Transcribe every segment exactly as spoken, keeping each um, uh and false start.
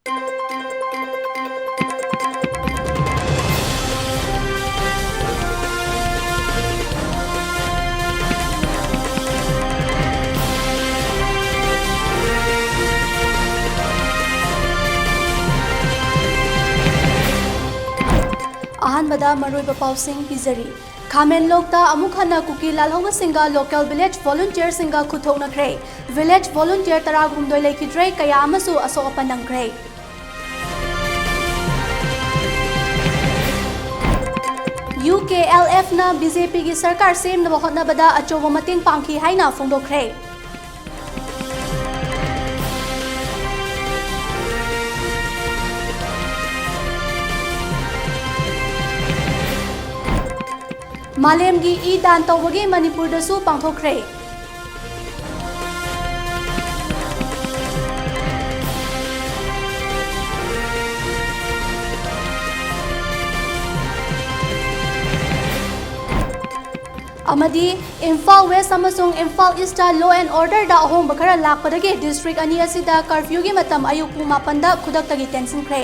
ꯑꯍꯥꯟꯕꯗ ꯃꯔꯨꯑꯣꯏꯕ ꯄꯥꯎꯁꯤꯡ ꯄꯤꯖꯔꯤ꯫ ꯈꯥꯃꯦꯟꯂꯣꯛꯇ ꯑꯃꯨꯛ ꯍꯟꯅ ꯀꯨꯀꯤ ꯂꯥꯜꯍꯧꯕꯁꯤꯡꯒ local village volunteerꯁꯤꯡꯒ ꯈꯨꯠꯊꯣꯛꯅꯈ꯭ꯔꯦ꯫ Village volunteer ꯇꯔꯥꯍꯨꯝꯗꯣꯏ ꯂꯩꯈꯤꯗ꯭ꯔꯦ, ꯀꯌꯥ ꯑꯃꯁꯨ ꯑꯁꯣꯛ ꯑꯄꯟ ꯅꯪꯈ꯭ꯔꯦ꯫ UKLFꯅ BJPꯒꯤ ꯁꯔꯀꯥꯔ ꯁꯦꯝꯅꯕ ꯍꯣꯠꯅꯕꯗ ꯑꯆꯧꯕ ꯃꯇꯦꯡ ꯄꯥꯡꯈꯤ ꯍꯥꯏꯅ ꯐꯣꯡꯗꯣꯛꯈ꯭ꯔꯦ꯫ ꯃꯥꯂꯦꯝꯒꯤ ꯏ ꯗꯥꯟ ꯇꯧꯕꯒꯤ ꯃꯅꯤꯄꯨꯔꯗꯁꯨ ꯄꯥꯡꯊꯣꯛꯈ꯭ꯔꯦ꯫ ꯑꯃꯗꯤ ꯏꯝꯐꯥꯜ West ꯑꯃꯁꯨꯡ ꯏꯝꯐꯥꯜ Eastꯇ law and orderꯗ ꯑꯍꯣꯡꯕ ꯈꯔ ꯂꯥꯛꯄꯗꯒꯤ district ꯑꯅꯤ ꯑꯁꯤꯗ curfewꯒꯤ ꯃꯇꯝ ꯑꯌꯨꯛ ꯄꯨꯡ ꯃꯥꯄꯟꯗ ꯈꯨꯗꯛꯇꯒꯤ ꯇꯦꯟꯁꯤꯟꯈ꯭ꯔꯦ꯫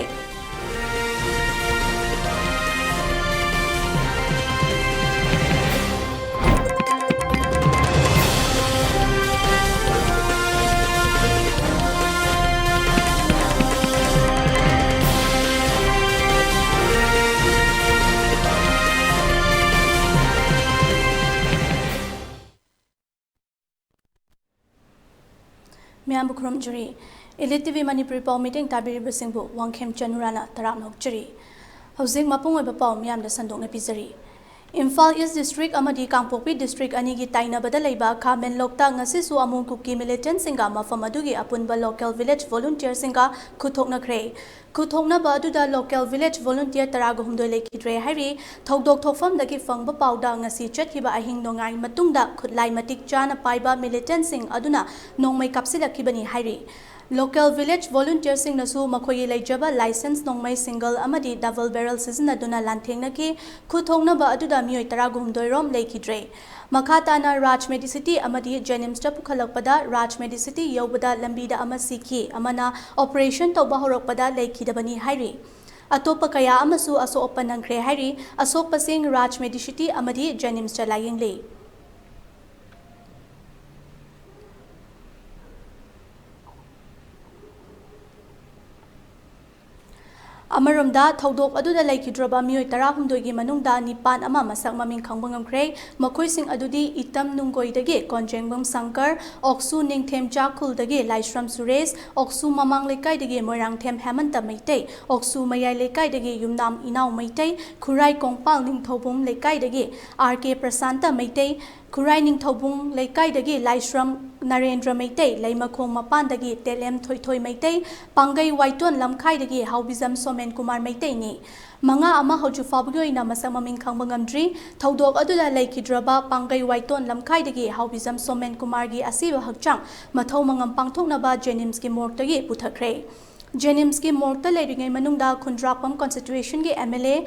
ꯃꯤꯌꯥꯝꯕꯨ ꯈꯨꯔꯨꯝꯖꯔꯤ꯫ Elite TV ꯃꯅꯤꯄꯨꯔꯤ ꯄꯥꯎ meeting ꯇꯥꯕꯤꯔꯤꯕꯁꯤꯡꯕꯨ ꯋꯥꯡꯈꯦꯝ ꯆꯅꯨꯔꯥꯅ ꯇꯔꯥꯝꯅ ꯑꯣꯛꯆꯔꯤ꯫ ꯍꯧꯖꯤꯛ ꯃꯄꯨꯡ ꯑꯣꯏꯕ ꯄꯥꯎ ꯃꯤꯌꯥꯝꯗ ꯁꯟꯗꯣꯛꯅ ꯄꯤꯖꯔꯤ꯫ ꯏꯝꯐꯥꯜ East district ꯑꯃꯗꯤ ꯀꯥꯡꯄꯣꯛꯄꯤ district ꯑꯅꯤꯒꯤ ꯇꯥꯏꯅꯕꯗ ꯂꯩꯕ ꯈꯥ ꯃꯦꯟꯂꯣꯛꯇ ꯉꯁꯤꯁꯨ ꯑꯃꯨꯛ ꯀꯨꯀꯤ militantꯁꯤꯡꯒ ꯃꯐꯝ ꯑꯗꯨꯒꯤ ꯑꯄꯨꯟꯕ local village volunteerꯁꯤꯡꯒ ꯈꯨꯠꯊꯣꯛꯅꯈ꯭ꯔꯦ꯫ ꯈꯨꯠꯊꯣꯛꯅꯕ ꯑꯗꯨꯗ local village volunteer ꯇꯔꯥꯒ ꯍꯨꯝꯗꯣꯏ ꯂꯩꯈꯤꯗ꯭ꯔꯦ ꯍꯥꯏꯔꯤ꯫ ꯊꯧꯗꯣꯛ ꯊꯣꯛꯐꯝꯗꯒꯤ ꯐꯪꯕ ꯄꯥꯎꯗ ꯉꯁꯤ ꯆꯠꯈꯤꯕ ꯑꯍꯤꯡ ꯅꯣꯡꯌꯥꯏ ꯃꯇꯨꯡꯗ ꯈꯨꯠꯂꯥꯏ ꯃꯇꯤꯛ ꯆꯥꯅ ꯄꯥꯏꯕ militantꯁꯤꯡ ꯑꯗꯨꯅ ꯅꯣꯡꯃꯩ ꯀꯥꯞꯁꯤꯜꯂꯛꯈꯤꯕꯅꯤ ꯍꯥꯏꯔꯤ꯫ Local village volunteerꯁꯤꯡꯅꯁꯨ ꯃꯈꯣꯏꯒꯤ ꯂꯩꯖꯕ licence ꯅꯣꯡꯃꯩ single ꯑꯃꯗꯤ double barrel ꯁꯤꯖꯤꯟꯅꯗꯨꯅ ꯂꯥꯟꯊꯦꯡꯅꯈꯤ꯫ ꯈꯨꯠꯊꯣꯛꯅꯕ ꯑꯗꯨꯗ ꯃꯤꯑꯣꯏ ꯇꯔꯥꯒ ꯍꯨꯝꯗꯣꯏ ꯔꯣꯝ ꯂꯩꯈꯤꯗ꯭ꯔꯦ꯫ ꯃꯈꯥ ꯇꯥꯅ ꯔꯥꯖ ꯃꯦꯗꯤꯁꯤꯇꯤ ꯑꯃꯗꯤ ꯖꯦꯅꯤꯝꯁꯇ ꯄꯨꯈꯠꯂꯛꯄꯗ ꯔꯥꯖ ꯃꯦꯗꯤꯁꯤꯇꯤ ꯌꯧꯕꯗ ꯂꯝꯕꯤꯗ ꯑꯃ ꯁꯤꯈꯤ, ꯑꯃꯅ ꯑꯣꯄꯔꯦꯁꯟ ꯇꯧꯕ ꯍꯧꯔꯛꯄꯗ ꯂꯩꯈꯤꯗꯕꯅꯤ ꯍꯥꯏꯔꯤ꯫ ꯑꯇꯣꯞꯄ ꯀꯌꯥ ꯑꯃꯁꯨ ꯑꯁꯣꯛ ꯑꯄꯟ ꯅꯪꯈ꯭ꯔꯦ ꯍꯥꯏꯔꯤ꯫ ꯑꯁꯣꯛꯄꯁꯤꯡ ꯔꯥꯖ ꯃꯦꯗꯤꯁꯤꯇꯤ ꯑꯃꯗꯤ ꯖꯦꯅꯤꯝꯁꯇ ꯂꯥꯌꯦꯡꯂꯤ꯫ ꯑꯃꯔꯣꯝꯗ, ꯊꯧꯗꯣꯛ ꯑꯗꯨꯗ ꯂꯩꯈꯤꯗ꯭ꯔꯕ ꯃꯤꯑꯣꯏ ꯇꯔꯥꯍꯨꯝꯗꯣꯏꯒꯤ ꯃꯅꯨꯡꯗ ꯅꯤꯄꯥꯟ ꯑꯃ ꯃꯁꯛ ꯃꯃꯤꯡ ꯈꯪꯕ ꯉꯝꯈ꯭ꯔꯦ꯫ ꯃꯈꯣꯏꯁꯤꯡ ꯑꯗꯨꯗꯤ ꯏꯇꯝ ꯅꯨꯡꯒꯣꯏꯗꯒꯤ ꯀꯣꯟꯖꯦꯡꯕꯝ ꯁꯪꯀꯔ, ꯑꯣꯛꯁꯨ ꯅꯤꯡꯊꯦꯝ ꯆꯥꯛꯈꯨꯜꯗꯒꯤ ꯂꯥꯏꯁ꯭ꯔꯝ ꯁꯨꯔꯦꯁ, ꯑꯣꯛꯁꯨ ꯃꯃꯥꯡ ꯂꯩꯀꯥꯏꯗꯒꯤ ꯃꯣꯏꯔꯥꯡꯊꯦꯝ ꯍꯦꯃꯟꯇ ꯃꯩꯇꯩ, ꯑꯣꯛꯁꯨ ꯃꯌꯥꯏ ꯂꯩꯀꯥꯏꯗꯒꯤ ꯌꯨꯝꯅꯥꯝ ꯏꯅꯥꯎ ꯃꯩꯇꯩ, ꯈꯨꯔꯥꯏ ꯀꯣꯡꯄꯥꯜ ꯅꯤꯡꯊꯧꯕꯨꯡ ꯂꯩꯀꯥꯏꯗꯒꯤ ꯑꯥꯔ ꯀꯦ ꯄ꯭ꯔꯁꯥꯟꯇ ꯃꯩꯇꯩ, ꯈꯨꯔꯥꯏ ꯅꯤꯡꯊꯧꯕꯨꯡ ꯂꯩꯀꯥꯏꯗꯒꯤ ꯂꯥꯏꯁ꯭ꯔꯝ ꯅꯔꯦꯟꯗ꯭ꯔ ꯃꯩꯇꯩ, ꯂꯩꯃꯈꯣꯡ ꯃꯄꯥꯟꯗꯒꯤ ꯇꯦꯂꯦꯝ ꯊꯣꯏꯊꯣꯏ ꯃꯩꯇꯩ, ꯄꯥꯡꯒꯩ ꯋꯥꯏꯇꯣꯟ ꯂꯝꯈꯥꯏꯗꯒꯤ ꯍꯥꯎꯕꯤꯖꯝ ꯁꯣꯃꯦꯟ ꯀꯨꯃꯥꯔ ꯃꯩꯇꯩꯅꯤ꯫ ꯃꯉꯥ ꯑꯃ ꯍꯧꯖꯤꯛ ꯐꯥꯎꯕꯒꯤ ꯑꯣꯏꯅ ꯃꯁꯛ ꯃꯃꯤꯡ ꯈꯪꯕ ꯉꯝꯗ꯭ꯔꯤ꯫ ꯊꯧꯗꯣꯛ ꯑꯗꯨꯗ ꯂꯩꯈꯤꯗ꯭ꯔꯕ ꯄꯥꯡꯒꯩ ꯋꯥꯏꯇꯣꯟ ꯂꯝꯈꯥꯏꯗꯒꯤ ꯍꯥꯎꯕꯤꯖꯝ ꯁꯣꯃꯦꯟ ꯀꯨꯃꯥꯔꯒꯤ ꯑꯁꯤꯕ ꯍꯛꯆꯥꯡ ꯃꯊꯧ ꯃꯉꯝ ꯄꯥꯡꯊꯣꯛꯅꯕ ꯖꯦꯅꯤꯝꯁꯀꯤ ꯃꯣꯔꯒꯇꯒꯤ ꯄꯨꯊꯈ꯭ꯔꯦ꯫ ꯖꯦꯅꯤꯝꯁꯀꯤ ꯃꯣꯔꯒꯇ ꯂꯩꯔꯤꯉꯩ ꯃꯅꯨꯡꯗ ꯈꯨꯟꯗ꯭ꯔꯥꯛꯄꯝ ꯀꯣꯟꯁꯇꯤꯇ꯭ꯌꯨꯁꯟꯒꯤ ꯑꯦꯝ ꯑꯦꯜ ꯑꯦ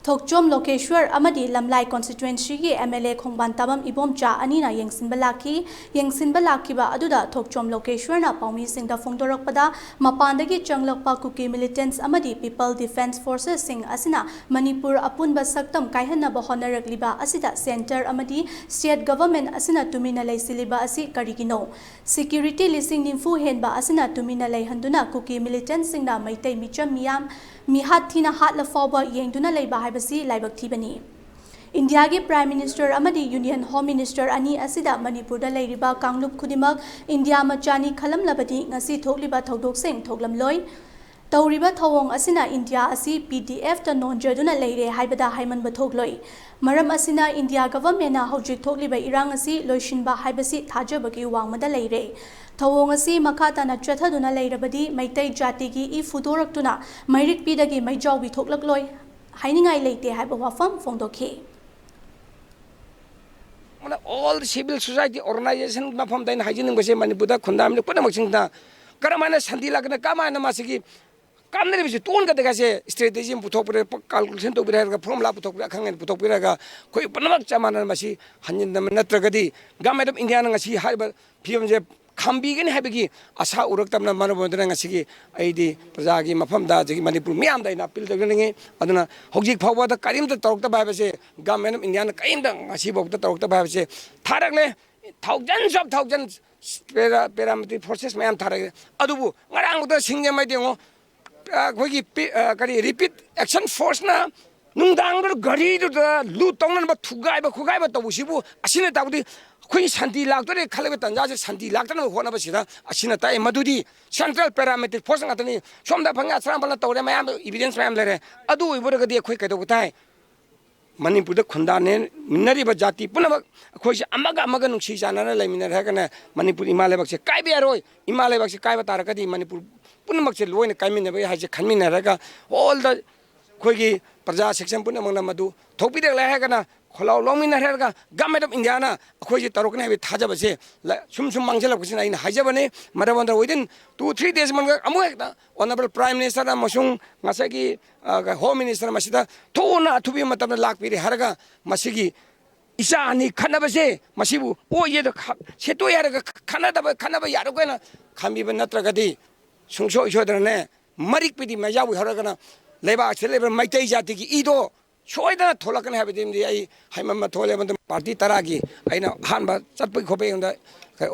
ꯊꯣꯛꯆꯣꯝ ꯂꯣꯀꯦꯁ꯭ꯋꯔ ꯑꯃꯗꯤ ꯂꯝꯂꯥꯏ ꯀꯣꯟꯁꯇꯤꯇ꯭ꯋꯦꯟꯁꯤꯒꯤ ꯑꯦꯝ ꯑꯦꯜ ꯑꯦ ꯈꯣꯡꯕꯥꯟ ꯇꯥꯕꯝ ꯏꯕꯣꯝꯆꯥ ꯑꯅꯤꯅ ꯌꯦꯡꯁꯤꯟꯕ ꯂꯥꯛꯈꯤ꯫ ꯌꯦꯡꯁꯤꯟꯕ ꯂꯥꯛꯈꯤꯕ ꯑꯗꯨꯗ ꯊꯣꯛꯆꯣꯝ ꯂꯣꯀꯦꯁ꯭ꯋꯔꯅ ꯄꯥꯎꯃꯤꯁꯤꯡꯗ ꯐꯣꯡꯗꯣꯔꯛꯄꯗ, ꯃꯄꯥꯟꯗꯒꯤ ꯆꯪꯂꯛꯄ ꯀꯨꯀꯤ ꯃꯤꯂꯤꯇꯦꯟꯠꯁ ꯑꯃꯗꯤ ꯄꯤꯄꯜ ꯗꯤꯐꯦꯟꯁ ꯐꯣꯔꯁꯦꯁꯁꯤꯡ ꯑꯁꯤꯅ ꯃꯅꯤꯄꯨꯔ ꯑꯄꯨꯟꯕ ꯁꯛꯇꯝ ꯀꯥꯏꯍꯟꯅꯕ ꯍꯣꯠꯅꯔꯛꯂꯤꯕ ꯑꯁꯤꯗ ꯁꯦꯟꯇꯔ ꯑꯃꯗꯤ ꯁ꯭ꯇꯦꯠ ꯒꯚꯔꯟꯃꯦꯟꯠ ꯑꯁꯤꯅ ꯇꯨꯃꯤꯟꯅ ꯂꯩꯁꯤꯜꯂꯤꯕ ꯑꯁꯤ ꯀꯔꯤꯒꯤꯅꯣ? ꯁꯦꯀ꯭ꯌꯨꯔꯤꯇꯤ ꯂꯤꯁꯤꯡ ꯅꯤꯐꯨ ꯍꯦꯟꯕ ꯑꯁꯤꯅ ꯇꯨꯃꯤꯟꯅ ꯂꯩꯍꯟꯗꯨꯅ ꯀꯨꯀꯤ ꯃꯤꯂꯤꯇꯦꯟꯠꯁꯤꯡꯅ ꯃꯩꯇꯩ ꯃꯤꯆꯝ ꯃꯤꯌꯥꯝ ꯃꯤꯍꯥꯠ ꯊꯤꯅ ꯍꯥꯠꯂ ꯐꯥꯎꯕ ꯌꯦꯡꯗꯨꯅ ꯂꯩꯕ ꯍꯥꯏꯕꯁꯤ ꯂꯥꯏꯕꯛ ꯊꯤꯕꯅꯤ꯫ ꯏꯟꯗꯤꯌꯥꯒꯤ ꯄ꯭ꯔꯥꯏꯝ ꯃꯤꯅꯤꯁꯇꯔ ꯑꯃꯗꯤ ꯌꯨꯅꯤꯌꯟ ꯍꯣꯝ ꯃꯤꯅꯤꯁꯇꯔ ꯑꯅꯤ ꯑꯁꯤꯗ ꯃꯅꯤꯄꯨꯔꯗ ꯂꯩꯔꯤꯕ ꯀꯥꯡꯂꯨꯞ ꯈꯨꯗꯤꯡꯃꯛ ꯏꯟꯗꯤꯌꯥ ꯃꯆꯥꯅꯤ ꯈꯜꯂꯝꯂꯕꯗꯤ ꯉꯁꯤ ꯊꯣꯛꯂꯤꯕ ꯊꯧꯗꯣꯛꯁꯤꯡ ꯊꯣꯛꯂꯝꯂꯣꯏ꯫ ꯇꯧꯔꯤꯕ ꯊꯧꯑꯣꯡ ꯑꯁꯤꯅ ꯏꯟꯗꯤꯌꯥ ꯑꯁꯤ ꯄꯤ ꯗꯤ ꯑꯦꯐꯇ ꯅꯣꯟꯖꯗꯨꯅ ꯂꯩꯔꯦ ꯍꯥꯏꯕꯗ ꯍꯥꯏꯃꯟꯕ ꯊꯣꯛꯂꯣꯏ꯫ ꯃꯔꯝ ꯑꯁꯤꯅ ꯏꯟꯗꯤꯌꯥ ꯒꯚꯔꯟꯃꯦꯟꯠꯅ ꯍꯧꯖꯤꯛ ꯊꯣꯛꯂꯤꯕ ꯏꯔꯥꯡ ꯑꯁꯤ ꯂꯣꯏꯁꯤꯟꯕ ꯍꯥꯏꯕꯁꯤ ꯊꯥꯖꯕꯒꯤ ꯋꯥꯡꯃꯗ ꯂꯩꯔꯦ꯫ ꯊꯧꯑꯣꯡ ꯑꯁꯤ ꯃꯈꯥ ꯇꯥꯅ ꯆꯠꯊꯗꯨꯅ ꯂꯩꯔꯕꯗꯤ ꯃꯩꯇꯩ ꯖꯥꯇꯤꯒꯤ ꯏ ꯐꯨꯗꯣꯔꯛꯇꯨꯅ ꯃꯩꯔꯤꯛꯄꯤꯗꯒꯤ ꯃꯩꯖꯥꯎꯕꯤ ꯊꯣꯛꯂꯛꯂꯣꯏ ꯍꯥꯏꯅꯤꯡꯉꯥꯏ ꯂꯩꯇꯦ ꯍꯥꯏꯕ ꯋꯥꯐꯝ ꯐꯣꯡꯗꯣꯛꯈꯤ꯫ ꯑꯣꯜ ꯁꯤꯚꯤꯜ ꯁꯣꯁꯥꯏꯇꯤ ꯑꯣꯔꯒꯅꯥꯏꯖꯦꯁꯟ ꯃꯐꯝꯗ ꯑꯩꯅ ꯍꯥꯏꯖꯅꯤꯡꯕꯁꯦ, ꯃꯅꯤꯄꯨꯔꯗ ꯈꯨꯟꯗꯥꯃꯤꯅ ꯄꯨꯝꯅꯃꯛꯁꯤꯡꯗ ꯀꯔꯝꯍꯥꯏꯅ ꯁꯥꯟꯇꯤ ꯂꯥꯛꯀꯅꯤ, ꯀꯔꯝꯍꯥꯏꯅ ꯃꯁꯤꯒꯤ ꯀꯥꯟꯅꯔꯤꯕꯁꯤ ꯇꯣꯛꯍꯟꯒꯗꯒꯦ ꯍꯥꯏꯁꯦ strategy ꯑꯃ ꯄꯨꯊꯣꯛꯄꯤꯔꯦ, calculation ꯇꯧꯕꯤꯔꯦ ꯍꯥꯏꯔꯒ, formula ꯄꯨꯊꯣꯛꯄꯤꯔꯦ, ꯑꯈꯪ ꯑꯍꯩꯅ ꯄꯨꯊꯣꯛꯄꯤꯔꯒ ꯑꯩꯈꯣꯏ ꯄꯨꯝꯅꯃꯛ ꯆꯞ ꯃꯥꯟꯅꯅ ꯃꯁꯤ ꯍꯟꯖꯤꯟꯗꯕ ꯅꯠꯇ꯭ꯔꯒꯗꯤ government of Indiaꯅ ꯉꯁꯤ ꯍꯥꯏꯔꯤꯕ ꯐꯤꯕꯝꯁꯦ ꯈꯥꯝꯕꯤꯒꯅꯤ ꯍꯥꯏꯕꯒꯤ ꯑꯁꯥ ꯎꯔꯛꯇꯕꯅ ꯃꯔꯝ ꯑꯣꯏꯗꯨꯅ ꯉꯁꯤꯒꯤ ꯑꯩꯗꯤ ꯄ꯭ꯔꯖꯥꯒꯤ ꯃꯐꯝꯗ ꯑꯗꯒꯤ ꯃꯅꯤꯄꯨꯔ ꯃꯤꯌꯥꯝꯗ ꯑꯩꯅ appeal ꯇꯧꯖꯅꯤꯡꯉꯤ꯫ ꯑꯗꯨꯅ ꯍꯧꯖꯤꯛ ꯐꯥꯎꯕꯗ ꯀꯔꯤꯝꯇ ꯇꯧꯔꯛꯇꯕ ꯍꯥꯏꯕꯁꯦ, government of Indiaꯅ ꯀꯔꯤꯝꯇ ꯉꯁꯤꯐꯥꯎꯗ ꯇꯧꯔꯛꯇꯕ ꯍꯥꯏꯕꯁꯦ ꯊꯥꯔꯛꯂꯦ꯫ Thousands of thousands para-, paramilitary forces ꯃꯌꯥꯝ ꯊꯥꯔꯛꯑꯦ꯫ ꯑꯗꯨꯕꯨ ꯉꯔꯥꯡ ꯈꯛꯇ ꯁꯤꯡꯖꯃꯩꯗ ꯌꯦꯡꯉꯣ, ꯑꯩꯈꯣꯏꯒꯤ ꯄꯤ-, ꯑ, ꯀꯔꯤ, rapid action forceꯅ ꯅꯨꯡꯗꯥꯡꯗꯨꯗ ꯒꯥꯔꯤꯗꯨꯗ loot ꯇꯧꯅꯅꯕ ꯊꯨꯒꯥꯏꯕ ꯈꯣꯠꯀꯥꯏꯕ ꯇꯧꯕꯁꯤꯕꯨ, ꯑꯁꯤꯅ ꯇꯥꯛꯄꯗꯤ ꯑꯩꯈꯣꯏꯒꯤ ꯁꯥꯟꯇꯤ ꯂꯥꯛꯇꯣꯔꯦ ꯈꯜꯂꯕ ꯇꯥꯟꯖꯥꯁꯦ ꯁꯥꯟꯇꯤ ꯂꯥꯛꯇꯅꯕ ꯍꯣꯠꯅꯕꯁꯤꯗ ꯑꯁꯤꯅ ꯇꯥꯛꯑꯦ꯫ ꯃꯗꯨꯗꯤ central paramilitary force ꯉꯥꯛꯇꯅꯤ꯫ ꯁꯣꯝꯗ ꯐꯪꯉꯦ, ꯑꯁꯔꯥꯝꯕꯜꯅ ꯇꯧꯔꯦ, ꯃꯌꯥꯝ evidence ꯃꯌꯥꯝ ꯂꯩꯔꯦ꯫ ꯑꯗꯨ ꯑꯣꯏꯕ ꯑꯣꯏꯔꯒꯗꯤ ꯑꯩꯈꯣꯏ ꯀꯩꯗꯧꯕ ꯇꯥꯏ? ꯃꯅꯤꯄꯨꯔꯗ ꯈꯨꯟꯗꯥꯃꯤꯟꯅꯔꯤꯕ ꯖꯥꯇꯤ ꯄꯨꯝꯅꯃꯛ ꯑꯩꯈꯣꯏꯁꯦ ꯑꯃꯒ ꯑꯃꯒ ꯅꯨꯡꯁꯤ ꯆꯥꯟꯅꯅ ꯂꯩꯃꯤꯟꯅꯔꯦ ꯍꯥꯏꯔꯒꯅ ꯃꯅꯤꯄꯨꯔ ꯏꯃꯥ ꯂꯩꯕꯥꯛꯁꯦ ꯀꯥꯏꯕ ꯌꯥꯔꯣꯏ꯫ ꯏꯃꯥ ꯂꯩꯕꯥꯛꯁꯦ ꯀꯥꯏꯕ ꯇꯥꯔꯒꯗꯤ ꯃꯅꯤꯄꯨꯔ ꯄꯨꯝꯅꯃꯛꯁꯦ ꯂꯣꯏꯅ ꯀꯥꯏꯃꯤꯟꯅꯕ ꯌꯥꯏ ꯍꯥꯏꯁꯦ ꯈꯟꯃꯤꯟꯅꯔꯒ, all the ꯑꯩꯈꯣꯏꯒꯤ ꯄ꯭ꯔꯖꯥ section ꯄꯨꯝꯅꯃꯛꯅ ꯃꯗꯨ ꯊꯣꯛꯄꯤꯔꯛꯂꯦ ꯍꯥꯏꯔꯒꯅ ꯈꯣꯜꯂꯥꯎ ꯂꯧꯃꯤꯟꯅꯔꯦ ꯍꯥꯏꯔꯒ government of Indiaꯅ ꯑꯩꯈꯣꯏꯁꯦ ꯇꯧꯔꯛꯀꯅꯤ ꯍꯥꯏꯕꯒꯤ ꯊꯥꯖꯕꯁꯦ ꯂ-, ꯁꯨꯝ ꯁꯨꯝ ꯃꯥꯡꯁꯤꯜꯂꯛꯄꯁꯤꯅ ꯑꯩꯅ ꯍꯥꯏꯖꯕꯅꯤ꯫ ꯃꯔꯝ ꯑꯗꯨꯅ within two three days ꯃꯅꯨꯡꯗ ꯑꯃꯨꯛ ꯍꯦꯛꯇ honourable Prime Minister ꯑꯃꯁꯨꯡ ꯉꯁꯥꯏꯒꯤ ꯑ, Home Minister ꯃꯁꯤꯗ ꯊꯨꯅ ꯑꯊꯨꯕ ꯃꯇꯝꯗ ꯂꯥꯛꯄꯤꯔꯦ ꯍꯥꯏꯔꯒ ꯃꯁꯤꯒꯤ ꯏꯆꯥ ꯑꯅꯤ ꯈꯠꯅꯕꯁꯦ ꯃꯁꯤꯕꯨ ꯑꯣꯏꯌꯦꯗ ꯈ-, ꯁꯦꯠꯇꯣꯛꯑꯦ ꯍꯥꯏꯔꯒ ꯈ-, ꯈꯠꯅꯗꯕ, ꯈꯠꯅꯕ ꯌꯥꯔꯣꯏ ꯍꯥꯏꯅ ꯈꯟꯕꯤꯕ ꯅꯠꯇ꯭ꯔꯒꯗꯤ ꯁꯨꯡꯁꯣꯏ ꯁꯣꯏꯗꯅꯅꯦ ꯃꯔꯤꯛ ꯄꯤꯗꯤ ꯃꯩꯖꯥꯎ ꯑꯣꯏꯍꯧꯔꯒꯅ ꯂꯩꯕꯥꯛ ꯑꯁꯤꯗ ꯂꯩꯕ ꯃꯩꯇꯩ ꯖꯥꯇꯤꯒꯤ ꯏꯗꯣ ꯁꯣꯏꯗꯅ ꯊꯣꯛꯂꯛꯀꯅꯤ ꯍꯥꯏꯕꯗꯨꯃꯗꯤ ꯑꯩ ꯍꯥꯏꯃꯟꯕ ꯊꯣꯛꯂꯦ꯫ ꯃꯗꯨ party ꯇꯔꯥꯒꯤ ꯑꯩꯅ ꯑꯍꯥꯟꯕ ꯆꯠꯄꯒꯤ ꯈꯣꯠꯄꯒꯤ ꯑꯩꯉꯣꯟꯗ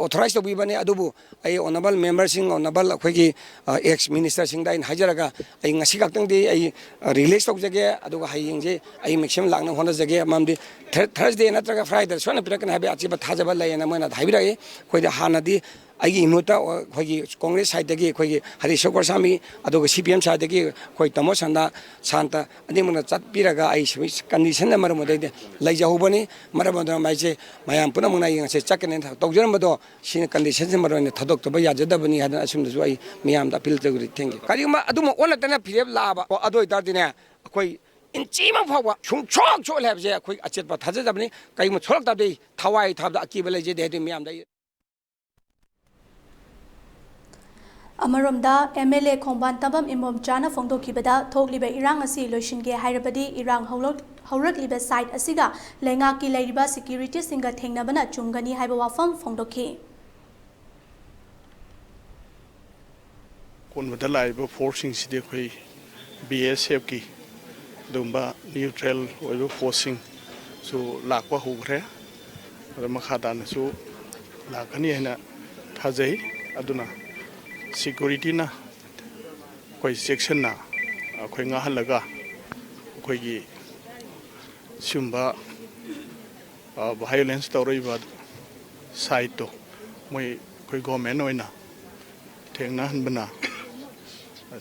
authorize ꯇꯧꯕꯤꯕꯅꯤ꯫ ꯑꯗꯨꯕꯨ ꯑꯩ honourable memberꯁꯤꯡ, honourable ꯑꯩꯈꯣꯏꯒꯤ, ꯑ, ex ministerꯁꯤꯡꯗ ꯑꯩꯅ ꯍꯥꯏꯖꯔꯒ ꯑꯩ ꯉꯁꯤ ꯈꯛꯇꯪꯗꯤ ꯑꯩ, ꯑ, relax ꯇꯧꯖꯒꯦ꯫ ꯑꯗꯨꯒ ꯍꯌꯦꯡꯁꯦ ꯑꯩ maximum ꯂꯥꯛꯅꯕ ꯍꯣꯠꯅꯖꯒꯦ꯫ ꯃꯔꯝꯗꯤ Thur-, Thursday ꯅꯠꯇ꯭ꯔꯒ Fridayꯗ ꯁꯣꯏꯅ ꯄꯤꯔꯛꯀꯅꯤ ꯍꯥꯏꯕꯒꯤ ꯑꯆꯦꯠꯄ ꯊꯥꯖꯕ ꯂꯩꯌꯦꯅ ꯃꯣꯏꯅ ꯍꯥꯏꯕꯤꯔꯛꯏ꯫ ꯑꯩꯈꯣꯏꯗ ꯍꯥꯟꯅꯗꯤ ꯑꯩꯒꯤ ꯏꯍꯨꯠꯇ ꯑꯩꯈꯣꯏꯒꯤ Congress sideꯇꯒꯤ ꯑꯩꯈꯣꯏꯒꯤ ꯍꯔꯤꯁ ꯒꯣꯁ꯭ꯋꯥꯃꯤ, ꯑꯗꯨꯒ CPM sideꯇꯒꯤ ꯑꯩꯈꯣꯏ ꯇꯥꯃꯣ ꯁꯟꯗꯥ, ꯁꯥꯟꯇ ꯑꯅꯤꯃꯛꯅ ꯆꯠꯄꯤꯔꯒ ꯑꯩ ꯁꯤ conditionꯅ ꯃꯔꯝ ꯑꯣꯏꯔꯒ ꯑꯩꯗꯤ ꯂꯩꯖꯍꯧꯕꯅꯤ꯫ ꯃꯔꯝ ꯑꯗꯨꯅ ꯃꯥꯏꯁꯦ ꯃꯌꯥꯝ ꯄꯨꯝꯅꯃꯛꯅ ꯑꯩ ꯉꯁꯤ ꯆꯠꯀꯅꯦꯅ ꯇꯧꯖꯔꯝꯕꯗꯣ ꯁꯤꯅ conditionꯁꯤꯅ ꯃꯔꯝ ꯑꯣꯏꯅ ꯊꯥꯗꯣꯛꯇꯕ ꯌꯥꯖꯗꯕꯅꯤ ꯍꯥꯏꯗꯅ ꯑꯁꯨꯝꯗꯁꯨ ꯑꯩ ꯃꯤꯌꯥꯝꯗ appeal ꯇꯧꯖꯔꯤ꯫ Thank you꯫ ꯀꯔꯤꯒꯨꯝꯕ ꯑꯗꯨꯝꯕ ꯑꯣꯟꯅ ꯇꯩꯅ ꯐꯤꯔꯦꯞ ꯂꯥꯛꯑꯕ ꯑꯗꯨ ꯑꯣꯏꯇꯥꯔꯗꯤꯅꯦ, ꯑꯩꯈꯣꯏ ꯏꯟꯆꯤ ꯑꯃ ꯐꯥꯎꯕ ꯁꯨꯡꯁꯣꯛ ꯁꯣꯛꯂꯦ ꯍꯥꯏꯕꯁꯦ ꯑꯩꯈꯣꯏ ꯑꯆꯦꯠꯄ ꯊꯥꯖꯖꯕꯅꯤ꯫ ꯀꯔꯤꯒꯨꯝꯕ ꯁꯣꯛꯂꯛ ꯇꯥꯔꯗꯤ ꯊꯋꯥꯏ ꯊꯥꯕꯗ ꯑꯀꯤꯕ ꯂꯩꯖꯗꯦ ꯍꯥꯏꯗꯨ ꯃꯤꯌꯥꯝꯗ ꯑꯩ ꯑꯃꯔꯣꯝꯗ, ꯑꯦꯝ ꯑꯦꯜ ꯑꯦ ꯈꯣꯡꯕꯥꯟ ꯇꯝꯕꯝ ꯏꯃꯣꯝꯆꯥꯅ ꯐꯣꯡꯗꯣꯛꯈꯤꯕꯗ, ꯊꯣꯛꯂꯤꯕ ꯏꯔꯥꯡ ꯑꯁꯤ ꯂꯣꯏꯁꯤꯟꯒꯦ ꯍꯥꯏꯔꯕꯗꯤ ꯏꯔꯥꯡ ꯍꯧꯔꯛ-, ꯍꯧꯔꯛꯂꯤꯕ ꯁꯥꯏꯠ ꯑꯁꯤꯒ ꯂꯩꯉꯥꯛꯀꯤ ꯂꯩꯔꯤꯕ ꯁꯦꯀ꯭ꯌꯨꯔꯤꯇꯤꯁꯤꯡꯒ ꯊꯦꯡꯅꯕꯅ ꯆꯨꯝꯒꯅꯤ ꯍꯥꯏꯕ ꯋꯥꯐꯝ ꯐꯣꯡꯗꯣꯛꯈꯤ꯫ ꯑꯀꯣꯟꯕꯗ ꯂꯥꯛꯏꯕ ꯐꯣꯔꯁꯁꯤꯡꯁꯤꯗꯤ ꯑꯩꯈꯣꯏ ꯕꯤ ꯑꯦꯁ ꯑꯦꯐꯀꯤ ꯑꯗꯨꯒꯨꯝꯕ ꯅ꯭ꯌꯨꯇ꯭ꯔꯦꯜ ꯑꯣꯏꯕ ꯐꯣꯔꯁꯁꯤꯡꯁꯨ ꯂꯥꯛꯄ ꯍꯧꯈ꯭ꯔꯦ꯫ ꯑꯗꯨ ꯃꯈꯥ ꯇꯥꯅꯁꯨ ꯂꯥꯛꯀꯅꯤ ꯍꯥꯏꯅ ꯊꯥꯖꯩ꯫ ꯑꯗꯨꯅ ꯁꯦꯀ꯭ꯌꯨꯔꯤꯇꯤꯅ ꯑꯩꯈꯣꯏ ꯆꯦꯛꯁꯤꯟꯅ ꯑꯩꯈꯣꯏ ꯉꯥꯛꯍꯜꯂꯒ ꯑꯩꯈꯣꯏꯒꯤ ꯁꯤꯒꯨꯝꯕ, ꯑ, ꯚꯥꯏꯑꯣꯂꯦꯟꯁ ꯇꯧꯔꯛꯏꯕ ꯁꯥꯏꯠꯇꯣ ꯃꯣꯏ ꯑꯩꯈꯣꯏ ꯒꯣꯔꯃꯦꯟ ꯑꯣꯏꯅ ꯊꯦꯡꯅꯍꯟꯕꯅ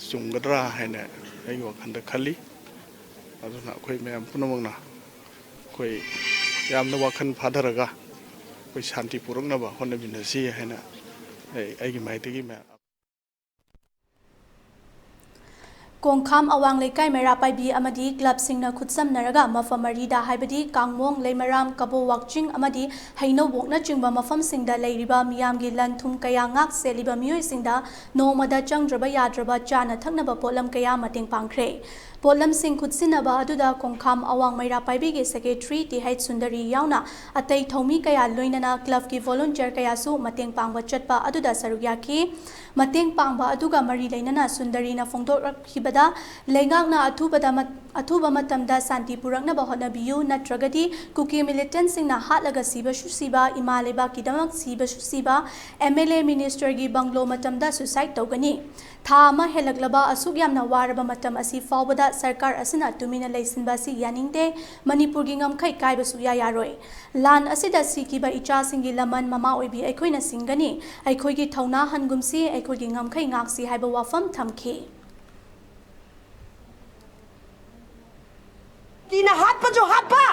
ꯆꯨꯝꯒꯗ꯭ꯔꯥ ꯍꯥꯏꯅ ꯑꯩꯒꯤ ꯋꯥꯈꯜꯗ ꯈꯜꯂꯤ꯫ ꯑꯗꯨꯅ ꯑꯩꯈꯣꯏ ꯃꯌꯥꯝ ꯄꯨꯝꯅꯃꯛꯅ ꯑꯩꯈꯣꯏ ꯌꯥꯝꯅ ꯋꯥꯈꯜ ꯐꯥꯊꯔꯒ ꯑꯩꯈꯣꯏ ꯁꯥꯟꯇꯤ ꯄꯨꯔꯛꯅꯕ ꯍꯣꯠꯅꯃꯤꯟꯅꯁꯤ ꯍꯥꯏꯅ ꯑꯩ, ꯑꯩꯒꯤ ꯃꯥꯏꯗꯒꯤ ꯃꯌꯥꯝ ꯀꯣꯡꯈꯥꯝ ꯑꯋꯥꯡ ꯂꯩꯀꯥꯏ ꯃꯩꯔꯥ ꯄꯥꯏꯕꯤ ꯑꯃꯗꯤ ꯀ꯭ꯂꯕꯁꯤꯡꯅ ꯈꯨꯠꯁꯝꯅꯔꯒ ꯃꯐꯝ ꯃꯔꯤꯗ, ꯍꯥꯏꯕꯗꯤ ꯀꯥꯡꯃꯣꯡ, ꯂꯩꯃꯔꯥꯝ, ꯀꯕꯣ ꯋꯥꯛꯆꯤꯡ ꯑꯃꯗꯤ ꯍꯩꯅꯧꯕꯣꯛꯅꯆꯤꯡꯕ ꯃꯐꯝꯁꯤꯡꯗ ꯂꯩꯔꯤꯕ ꯃꯤꯌꯥꯝꯒꯤ ꯂꯟ ꯊꯨꯝ ꯀꯌꯥ ꯉꯥꯛ ꯁꯦꯜꯂꯤꯕ ꯃꯤꯑꯣꯏꯁꯤꯡꯗ ꯅꯣꯡꯃꯗ ꯆꯪꯗ꯭ꯔꯕ ꯌꯥꯗ꯭ꯔꯕ ꯆꯥꯅ ꯊꯛꯅꯕ ꯄꯣꯠꯂꯝ ꯀꯌꯥ ꯃꯇꯦꯡ ꯄꯥꯡꯈ꯭ꯔꯦ꯫ ꯄꯣꯠꯂꯝꯁꯤꯡ ꯈꯨꯠꯁꯤꯟꯅꯕ ꯑꯗꯨꯗ ꯀꯣꯡꯈꯥꯝ ꯑꯋꯥꯡ ꯃꯩꯔꯥ ꯄꯥꯏꯕꯤꯒꯤ ꯁꯦꯀ꯭ꯔꯦꯇꯔꯤ ꯇꯤ ꯍꯩꯆ ꯁꯨꯟꯗꯔꯤ ꯌꯥꯎꯅ ꯑꯇꯩ ꯊꯧꯃꯤ ꯀꯌꯥ, ꯂꯣꯏꯅꯅ ꯀ꯭ꯂꯕꯀꯤ ꯚꯣꯂꯨꯟꯇꯤꯌꯔ ꯀꯌꯥꯁꯨ ꯃꯇꯦꯡ ꯄꯥꯡꯕ ꯆꯠꯄ ꯑꯗꯨꯗ ꯁꯔꯨꯛ ꯌꯥꯈꯤ꯫ ꯃꯇꯦꯡ ꯄꯥꯡꯕ ꯑꯗꯨꯒ ꯃꯔꯤ ꯂꯩꯅꯅ ꯁꯨꯟꯗꯔꯤꯅ ꯐꯣꯡꯗꯣꯔꯛꯈꯤꯕꯗ, ꯂꯩꯉꯥꯛꯅ ꯑꯊꯨꯕꯗ ꯃꯠ-, ꯑꯊꯨꯕ ꯃꯇꯝꯗ ꯁꯥꯟꯇꯤ ꯄꯨꯔꯛꯅꯕ ꯍꯣꯠꯅꯕꯤꯌꯨ, ꯅꯠꯇ꯭ꯔꯒꯗꯤ ꯀꯨꯀꯤ ꯃꯤꯂꯤꯇꯦꯟꯠꯁꯤꯡꯅ ꯍꯥꯠꯂꯒ ꯁꯤꯕꯁꯨ ꯁꯤꯕ, ꯏꯃꯥ ꯂꯩꯕꯥꯛꯀꯤꯗꯃꯛ ꯁꯤꯕꯁꯨ ꯁꯤꯕ, ꯑꯦꯝ ꯑꯦꯜ ꯑꯦ, ꯃꯤꯅꯤꯁꯇꯔꯒꯤ ꯕꯪꯒ꯭ꯂꯣ ꯃꯇꯝꯗ ꯁꯨꯏꯁꯥꯏꯗ ꯇꯧꯒꯅꯤ꯫ ꯊꯥ ꯑꯃ ꯍꯦꯜꯂꯛꯂꯕ ꯑꯁꯨꯛ ꯌꯥꯝꯅ ꯋꯥꯔꯕ ꯃꯇꯝ ꯑꯁꯤ ꯐꯥꯎꯕꯗ ꯁꯔꯀꯥꯔ ꯑꯁꯤꯅ ꯇꯨꯃꯤꯟꯅ ꯂꯩꯁꯤꯟꯕ ꯑꯁꯤ ꯌꯥꯅꯤꯡꯗꯦ꯫ ꯃꯅꯤꯄꯨꯔꯒꯤ ꯉꯝꯈꯩ ꯀꯥꯏꯕ ꯁꯨꯛꯌꯥ ꯌꯥꯔꯣꯏ꯫ ꯂꯥꯟ ꯑꯁꯤꯗ ꯁꯤꯈꯤꯕ ꯏꯆꯥꯁꯤꯡꯒꯤ ꯂꯃꯟ ꯃꯃꯥ ꯑꯣꯏꯕꯤ ꯑꯩꯈꯣꯏꯅ ꯁꯤꯡꯒꯅꯤ꯫ ꯑꯩꯈꯣꯏꯒꯤ ꯊꯧꯅꯥ ꯍꯟꯒꯨꯝꯁꯤ, ꯑꯩꯈꯣꯏꯒꯤ ꯉꯝꯈꯩ ꯉꯥꯛꯁꯤ ꯍꯥꯏꯕ ꯋꯥꯐꯝ ꯊꯝꯈꯤ꯫ ꯀꯤꯅ ꯍꯥꯠꯄꯁꯨ ꯍꯥꯠꯄ,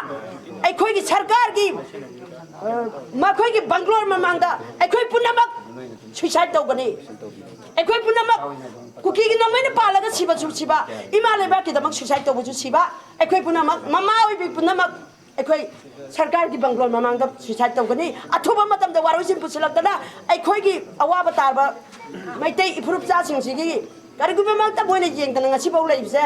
ꯑꯩꯈꯣꯏꯒꯤ ꯁꯔꯀꯥꯔꯒꯤ, ꯑ, ꯃꯈꯣꯏꯒꯤ ꯕꯪꯒ꯭ꯂꯣ ꯃꯃꯥꯡꯗ ꯑꯩꯈꯣꯏ ꯄꯨꯝꯅꯃꯛ ꯁꯨꯏꯁꯥꯏꯗ ꯇꯧꯒꯅꯤ꯫ ꯑꯩꯈꯣꯏ ꯄꯨꯝꯅꯃꯛ ꯀꯨꯀꯤꯒꯤ ꯅꯣꯡꯃꯩꯅ ꯄꯥꯜꯂꯒ ꯁꯤꯕꯁꯨ ꯁꯤꯕ, ꯏꯃꯥ ꯂꯩꯕꯥꯛꯀꯤꯗꯃꯛ ꯁꯨꯏꯁꯥꯏꯗ ꯇꯧꯕꯁꯨ ꯁꯤꯕ, ꯑꯩꯈꯣꯏ ꯄꯨꯝꯅꯃꯛ, ꯃꯃꯥ ꯑꯣꯏꯕꯤ ꯄꯨꯝꯅꯃꯛ ꯑꯩꯈꯣꯏ ꯁꯔꯀꯥꯔꯒꯤ ꯕꯪꯒ꯭ꯂꯣ ꯃꯃꯥꯡꯗ ꯁꯨꯏꯁꯥꯏꯗ ꯇꯧꯒꯅꯤ꯫ ꯑꯊꯨꯕ ꯃꯇꯝꯗ ꯋꯥꯔꯣꯏꯁꯤꯟ ꯄꯨꯁꯤꯜꯂꯛꯇꯅ ꯑꯩꯈꯣꯏꯒꯤ ꯑꯋꯥꯕ ꯇꯥꯔꯕ ꯃꯩꯇꯩ ꯏꯐꯨꯔꯨꯞꯆꯥꯁꯤꯡꯁꯤꯒꯤ ꯀꯔꯤꯒꯨꯝꯕ ꯃꯛꯇ ꯃꯣꯏꯅ ꯌꯦꯡꯗꯅ ꯉꯁꯤꯐꯥꯎ ꯂꯩꯕꯁꯦ,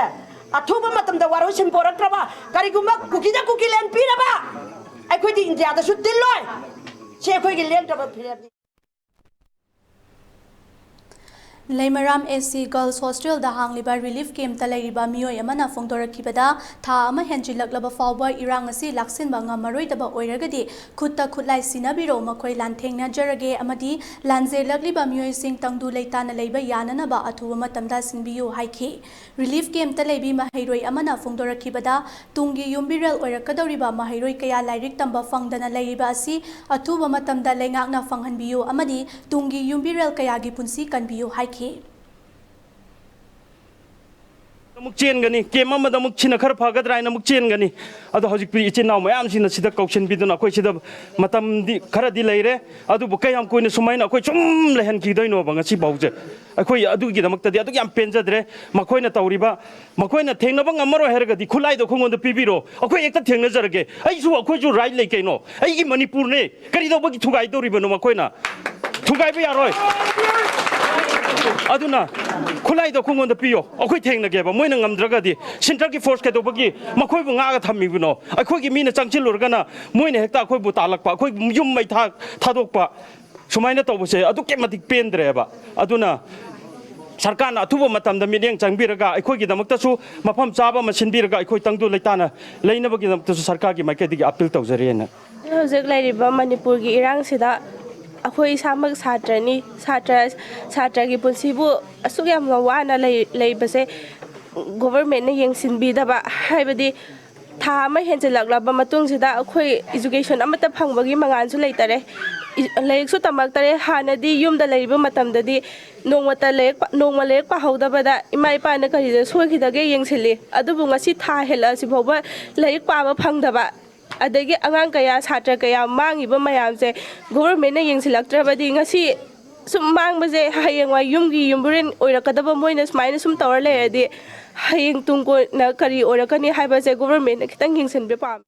ꯑꯊꯨꯕ ꯃꯇꯝꯗ ꯋꯥꯔꯣꯏꯁꯤꯟ ꯄꯣꯔꯛꯇ꯭ꯔꯕ, ꯀꯔꯤꯒꯨꯝꯕ ꯀꯨꯀꯤꯗ ꯀꯨꯀꯤꯂꯦꯟ ꯄꯤꯔꯕ, ꯑꯩꯈꯣꯏꯗꯤ ꯏꯟꯗꯤꯌꯥꯗꯁꯨ ꯇꯤꯜꯂꯣꯏ꯫ ꯁꯤ ꯑꯩꯈꯣꯏꯒꯤ ꯂꯦꯡꯗ꯭ꯔꯕ ꯐꯤꯔꯦꯞꯅꯤ꯫ ꯂꯩꯃꯔꯥꯝ ꯑꯦꯁ ꯁꯤ ꯒꯔꯜꯁ ꯍꯣꯁꯇꯦꯜꯗ ꯍꯥꯡꯂꯤꯕ ꯔꯤꯂꯤꯐ ꯀꯦꯝꯞꯇ ꯂꯩꯔꯤꯕ ꯃꯤꯑꯣꯏ ꯑꯃꯅ ꯐꯣꯡꯗꯣꯔꯛꯈꯤꯕꯗ, ꯊꯥ ꯑꯃ ꯍꯦꯟꯖꯤꯜꯂꯛꯂꯕ ꯐꯥꯎꯕ ꯏꯔꯥꯡ ꯑꯁꯤ ꯂꯥꯛꯁꯤꯟꯕ ꯉꯝꯃꯔꯣꯏꯗꯕ ꯑꯣꯏꯔꯒꯗꯤ, ꯈꯨꯠꯇ ꯈꯨꯠꯂꯥꯏ ꯁꯤꯟꯅꯕꯤꯔꯣ, ꯃꯈꯣꯏ ꯂꯥꯟꯊꯦꯡꯅꯖꯔꯒꯦ ꯑꯃꯗꯤ ꯂꯥꯟꯖꯦꯜꯂꯛꯂꯤꯕ ꯃꯤꯑꯣꯏꯁꯤꯡ ꯇꯪꯗꯨ ꯂꯩꯇꯥꯅ ꯂꯩꯕ ꯌꯥꯅꯅꯕ ꯑꯊꯨꯕ ꯃꯇꯝꯗ ꯁꯤꯟꯕꯤꯌꯨ ꯍꯥꯏꯈꯤ꯫ ꯔꯤꯂꯤꯐ ꯀꯦꯝꯞꯇ ꯂꯩꯕꯤ ꯃꯍꯩꯔꯣꯏ ꯑꯃꯅ ꯐꯣꯡꯗꯣꯔꯛꯈꯤꯕꯗ, ꯇꯨꯡꯒꯤ ꯌꯨꯝꯕꯤꯔꯦꯜ ꯑꯣꯏꯔꯛꯀꯗꯧꯔꯤꯕ ꯃꯍꯩꯔꯣꯏ ꯀꯌꯥ ꯂꯥꯏꯔꯤꯛ ꯇꯝꯕ ꯐꯪꯗꯅ ꯂꯩꯔꯤꯕ ꯑꯁꯤ ꯑꯊꯨꯕ ꯃꯇꯝꯗ ꯂꯩꯉꯥꯛꯅ ꯐꯪꯍꯟꯕꯤꯌꯨ ꯑꯃꯗꯤ ꯇꯨꯡꯒꯤ ꯌꯨꯝꯕꯤꯔꯦꯜ ꯀꯌꯥꯒꯤ ꯄꯨꯟꯁꯤ ꯀꯟꯕꯤꯌꯨ ꯍꯥꯏꯈꯤ꯫ ꯑꯃꯨꯛ ꯆꯦꯟꯒꯅꯤ, ꯀꯦꯝ ꯑꯃꯗ ꯑꯃꯨꯛ ꯁꯤꯅ ꯈꯔ ꯐꯒꯗ꯭ꯔꯥ ꯍꯥꯏꯅ ꯑꯃꯨꯛ ꯆꯦꯟꯒꯅꯤ꯫ ꯑꯗꯣ ꯍꯧꯖꯤꯛꯇꯤ ꯏꯆꯤꯟ ꯏꯅꯥꯎ ꯃꯌꯥꯝꯁꯤꯅ ꯁꯤꯗ ꯀꯧꯁꯤꯟꯕꯤꯗꯨꯅ ꯑꯩꯈꯣꯏ ꯁꯤꯗ ꯃꯇꯝꯗꯤ ꯈꯔꯗꯤ ꯂꯩꯔꯦ꯫ ꯑꯗꯨꯕꯨ ꯀꯌꯥꯝ ꯀꯨꯏꯅ ꯁꯨꯃꯥꯏꯅ ꯑꯩꯈꯣꯏ ꯁꯨꯝ ꯂꯩꯍꯟꯈꯤꯗꯣꯏꯅꯣꯕ ꯉꯁꯤ ꯐꯥꯎꯁꯦ? ꯑꯩꯈꯣꯏ ꯑꯗꯨꯒꯤꯗꯃꯛꯇꯗꯤ ꯑꯗꯨꯛ ꯌꯥꯝ ꯄꯦꯟꯖꯗ꯭ꯔꯦ꯫ ꯃꯈꯣꯏꯅ ꯇꯧꯔꯤꯕ, ꯃꯈꯣꯏꯅ ꯊꯦꯡꯅꯕ ꯉꯝꯃꯔꯣꯏ ꯍꯥꯏꯔꯒꯗꯤ ꯈꯨꯠꯂꯥꯏꯗꯣ ꯑꯩꯈꯣꯏꯉꯣꯟꯗ ꯄꯤꯕꯤꯔꯣ, ꯑꯩꯈꯣꯏ ꯍꯦꯛꯇ ꯊꯦꯡꯅꯖꯔꯒꯦ꯫ ꯑꯩꯁꯨ, ꯑꯩꯈꯣꯏꯁꯨ ꯔꯥꯏꯠ ꯂꯩ ꯀꯩꯅꯣ, ꯑꯩꯒꯤ ꯃꯅꯤꯄꯨꯔꯅꯦ꯫ ꯀꯔꯤꯗꯧꯕꯒꯤ ꯊꯨꯒꯥꯏꯗꯧꯔꯤꯕꯅꯣ ꯃꯈꯣꯏꯅ? ꯊꯨꯒꯥꯏꯕ ꯌꯥꯔꯣꯏ꯫ ꯑꯗꯨꯅ ꯈꯨꯠꯂꯥꯏꯗꯣ ꯑꯩꯈꯣꯏꯉꯣꯟꯗ ꯄꯤꯌꯣ, ꯑꯩꯈꯣꯏ ꯊꯦꯡꯅꯒꯦꯕ꯫ ꯃꯣꯏꯅ ꯉꯝꯗ꯭ꯔꯒꯗꯤ ꯁꯦꯟꯇꯔꯒꯤ ꯐꯣꯔꯁ ꯀꯩꯗꯧꯕꯒꯤ ꯃꯈꯣꯏꯕꯨ ꯉꯥꯛꯑꯒ ꯊꯝꯃꯤꯕꯅꯣ? ꯑꯩꯈꯣꯏꯒꯤ ꯃꯤꯅ ꯆꯪꯁꯤꯜꯂꯨꯔꯒꯅ ꯃꯣꯏꯅ ꯍꯦꯛꯇ ꯑꯩꯈꯣꯏꯕꯨ ꯇꯥꯜꯂꯛꯄ, ꯑꯩꯈꯣꯏ ꯌꯨꯝ ꯃꯩ ꯊꯥ-, ꯊꯥꯗꯣꯛꯄ, ꯁꯨꯃꯥꯏꯅ ꯇꯧꯕꯁꯦ ꯑꯗꯨꯛꯀꯤ ꯃꯇꯤꯛ ꯄꯦꯟꯗ꯭ꯔꯦꯕ꯫ ꯑꯗꯨꯅ ꯁꯔꯀꯥꯔꯅ ꯑꯊꯨꯕ ꯃꯇꯝꯗ ꯃꯤꯠꯌꯦꯡ ꯆꯪꯕꯤꯔꯒ ꯑꯩꯈꯣꯏꯒꯤꯗꯃꯛꯇꯁꯨ ꯃꯐꯝ ꯆꯥꯕ ꯑꯃ ꯁꯤꯟꯕꯤꯔꯒ ꯑꯩꯈꯣꯏ ꯇꯪꯗꯨ ꯂꯩꯇꯥꯅ ꯂꯩꯅꯕꯒꯤꯗꯃꯛꯇꯁꯨ ꯁꯔꯀꯥꯔꯒꯤ ꯃꯥꯏꯀꯩꯗꯒꯤ ꯑꯄꯤꯜ ꯇꯧꯖꯔꯤꯑꯅ꯫ ꯍꯧꯖꯤꯛ ꯍꯧꯖꯤꯛ ꯂꯩꯔꯤꯕ ꯃꯅꯤꯄꯨꯔꯒꯤ ꯏꯔꯥꯡꯁꯤꯗ ꯑꯩꯈꯣꯏ ꯏꯁꯥꯃꯛ ꯁꯥꯇ꯭ꯔꯅꯤ꯫ ꯁꯥꯇ꯭ꯔ, ꯁꯥꯇ꯭ꯔꯒꯤ ꯄꯨꯟꯁꯤꯕꯨ ꯑꯁꯨꯛ ꯌꯥꯝꯅ ꯋꯥꯅ ꯂꯩ-, ꯂꯩꯕꯁꯦ ꯒꯣꯚꯔꯃꯦꯟꯠꯅ ꯌꯦꯡꯁꯤꯟꯕꯤꯗꯕ, ꯍꯥꯏꯕꯗꯤ ꯊꯥ ꯑꯃ ꯍꯦꯟꯖꯤꯜꯂꯛꯂꯕ ꯃꯇꯨꯡꯁꯤꯗ ꯑꯩꯈꯣꯏ ꯏꯖꯨꯀꯦꯁꯟ ꯑꯃꯠꯇ ꯐꯪꯕꯒꯤ ꯃꯉꯥꯜꯁꯨ ꯂꯩꯇꯔꯦ꯫ ꯏ-, ꯂꯥꯏꯔꯤꯛꯁꯨ ꯇꯝꯃꯛꯇꯔꯦ꯫ ꯍꯥꯟꯅꯗꯤ ꯌꯨꯝꯗ ꯂꯩꯔꯤꯕ ꯃꯇꯝꯗꯗꯤ ꯅꯣꯡꯃꯇ ꯂꯥꯏꯔꯤꯛ ꯄ-, ꯅꯣꯡꯃ ꯂꯥꯏꯔꯤꯛ ꯄꯥꯍꯧꯗꯕꯗ ꯏꯃꯥ ꯏꯄꯥꯅ ꯀꯔꯤꯗ ꯁꯣꯏꯈꯤꯗꯒꯦ ꯌꯦꯡꯁꯤꯜꯂꯤ꯫ ꯑꯗꯨꯕꯨ ꯉꯁꯤ ꯊꯥ ꯍꯦꯜꯂꯛꯑꯁꯤ ꯐꯥꯎꯕ ꯂꯥꯏꯔꯤꯛ ꯄꯥꯕ ꯐꯪꯗꯕ, ꯑꯗꯒꯤ ꯑꯉꯥꯡ ꯀꯌꯥ, ꯁꯥꯇ꯭ꯔ ꯀꯌꯥ ꯃꯥꯡꯉꯤꯕ ꯃꯌꯥꯝꯁꯦ ꯒꯣꯚꯔꯃꯦꯟꯠꯅ ꯌꯦꯡꯁꯤꯜꯂꯛꯇ꯭ꯔꯕꯗꯤ ꯉꯁꯤ ꯁꯨꯝ ꯃꯥꯡꯕꯁꯦ ꯍꯌꯦꯡꯋꯥꯏ ꯌꯨꯝꯒꯤ ꯌꯨꯝꯕꯨꯔꯦꯟ ꯑꯣꯏꯔꯛꯀꯗꯕ ꯃꯣꯏꯅ ꯁꯨꯃꯥꯏꯅ ꯁꯨꯝ ꯇꯧꯔ ꯂꯩꯔꯗꯤ ꯍꯌꯦꯡ ꯇꯨꯡ ꯀꯣꯏꯅ ꯀꯔꯤ ꯑꯣꯏꯔꯛꯀꯅꯤ ꯍꯥꯏꯕꯁꯦ ꯒꯣꯚꯔꯃꯦꯟꯠꯅ ꯈꯤꯇꯪ ꯌꯦꯡꯁꯤꯟꯕꯤꯕ ꯄꯥꯝꯃꯤ꯫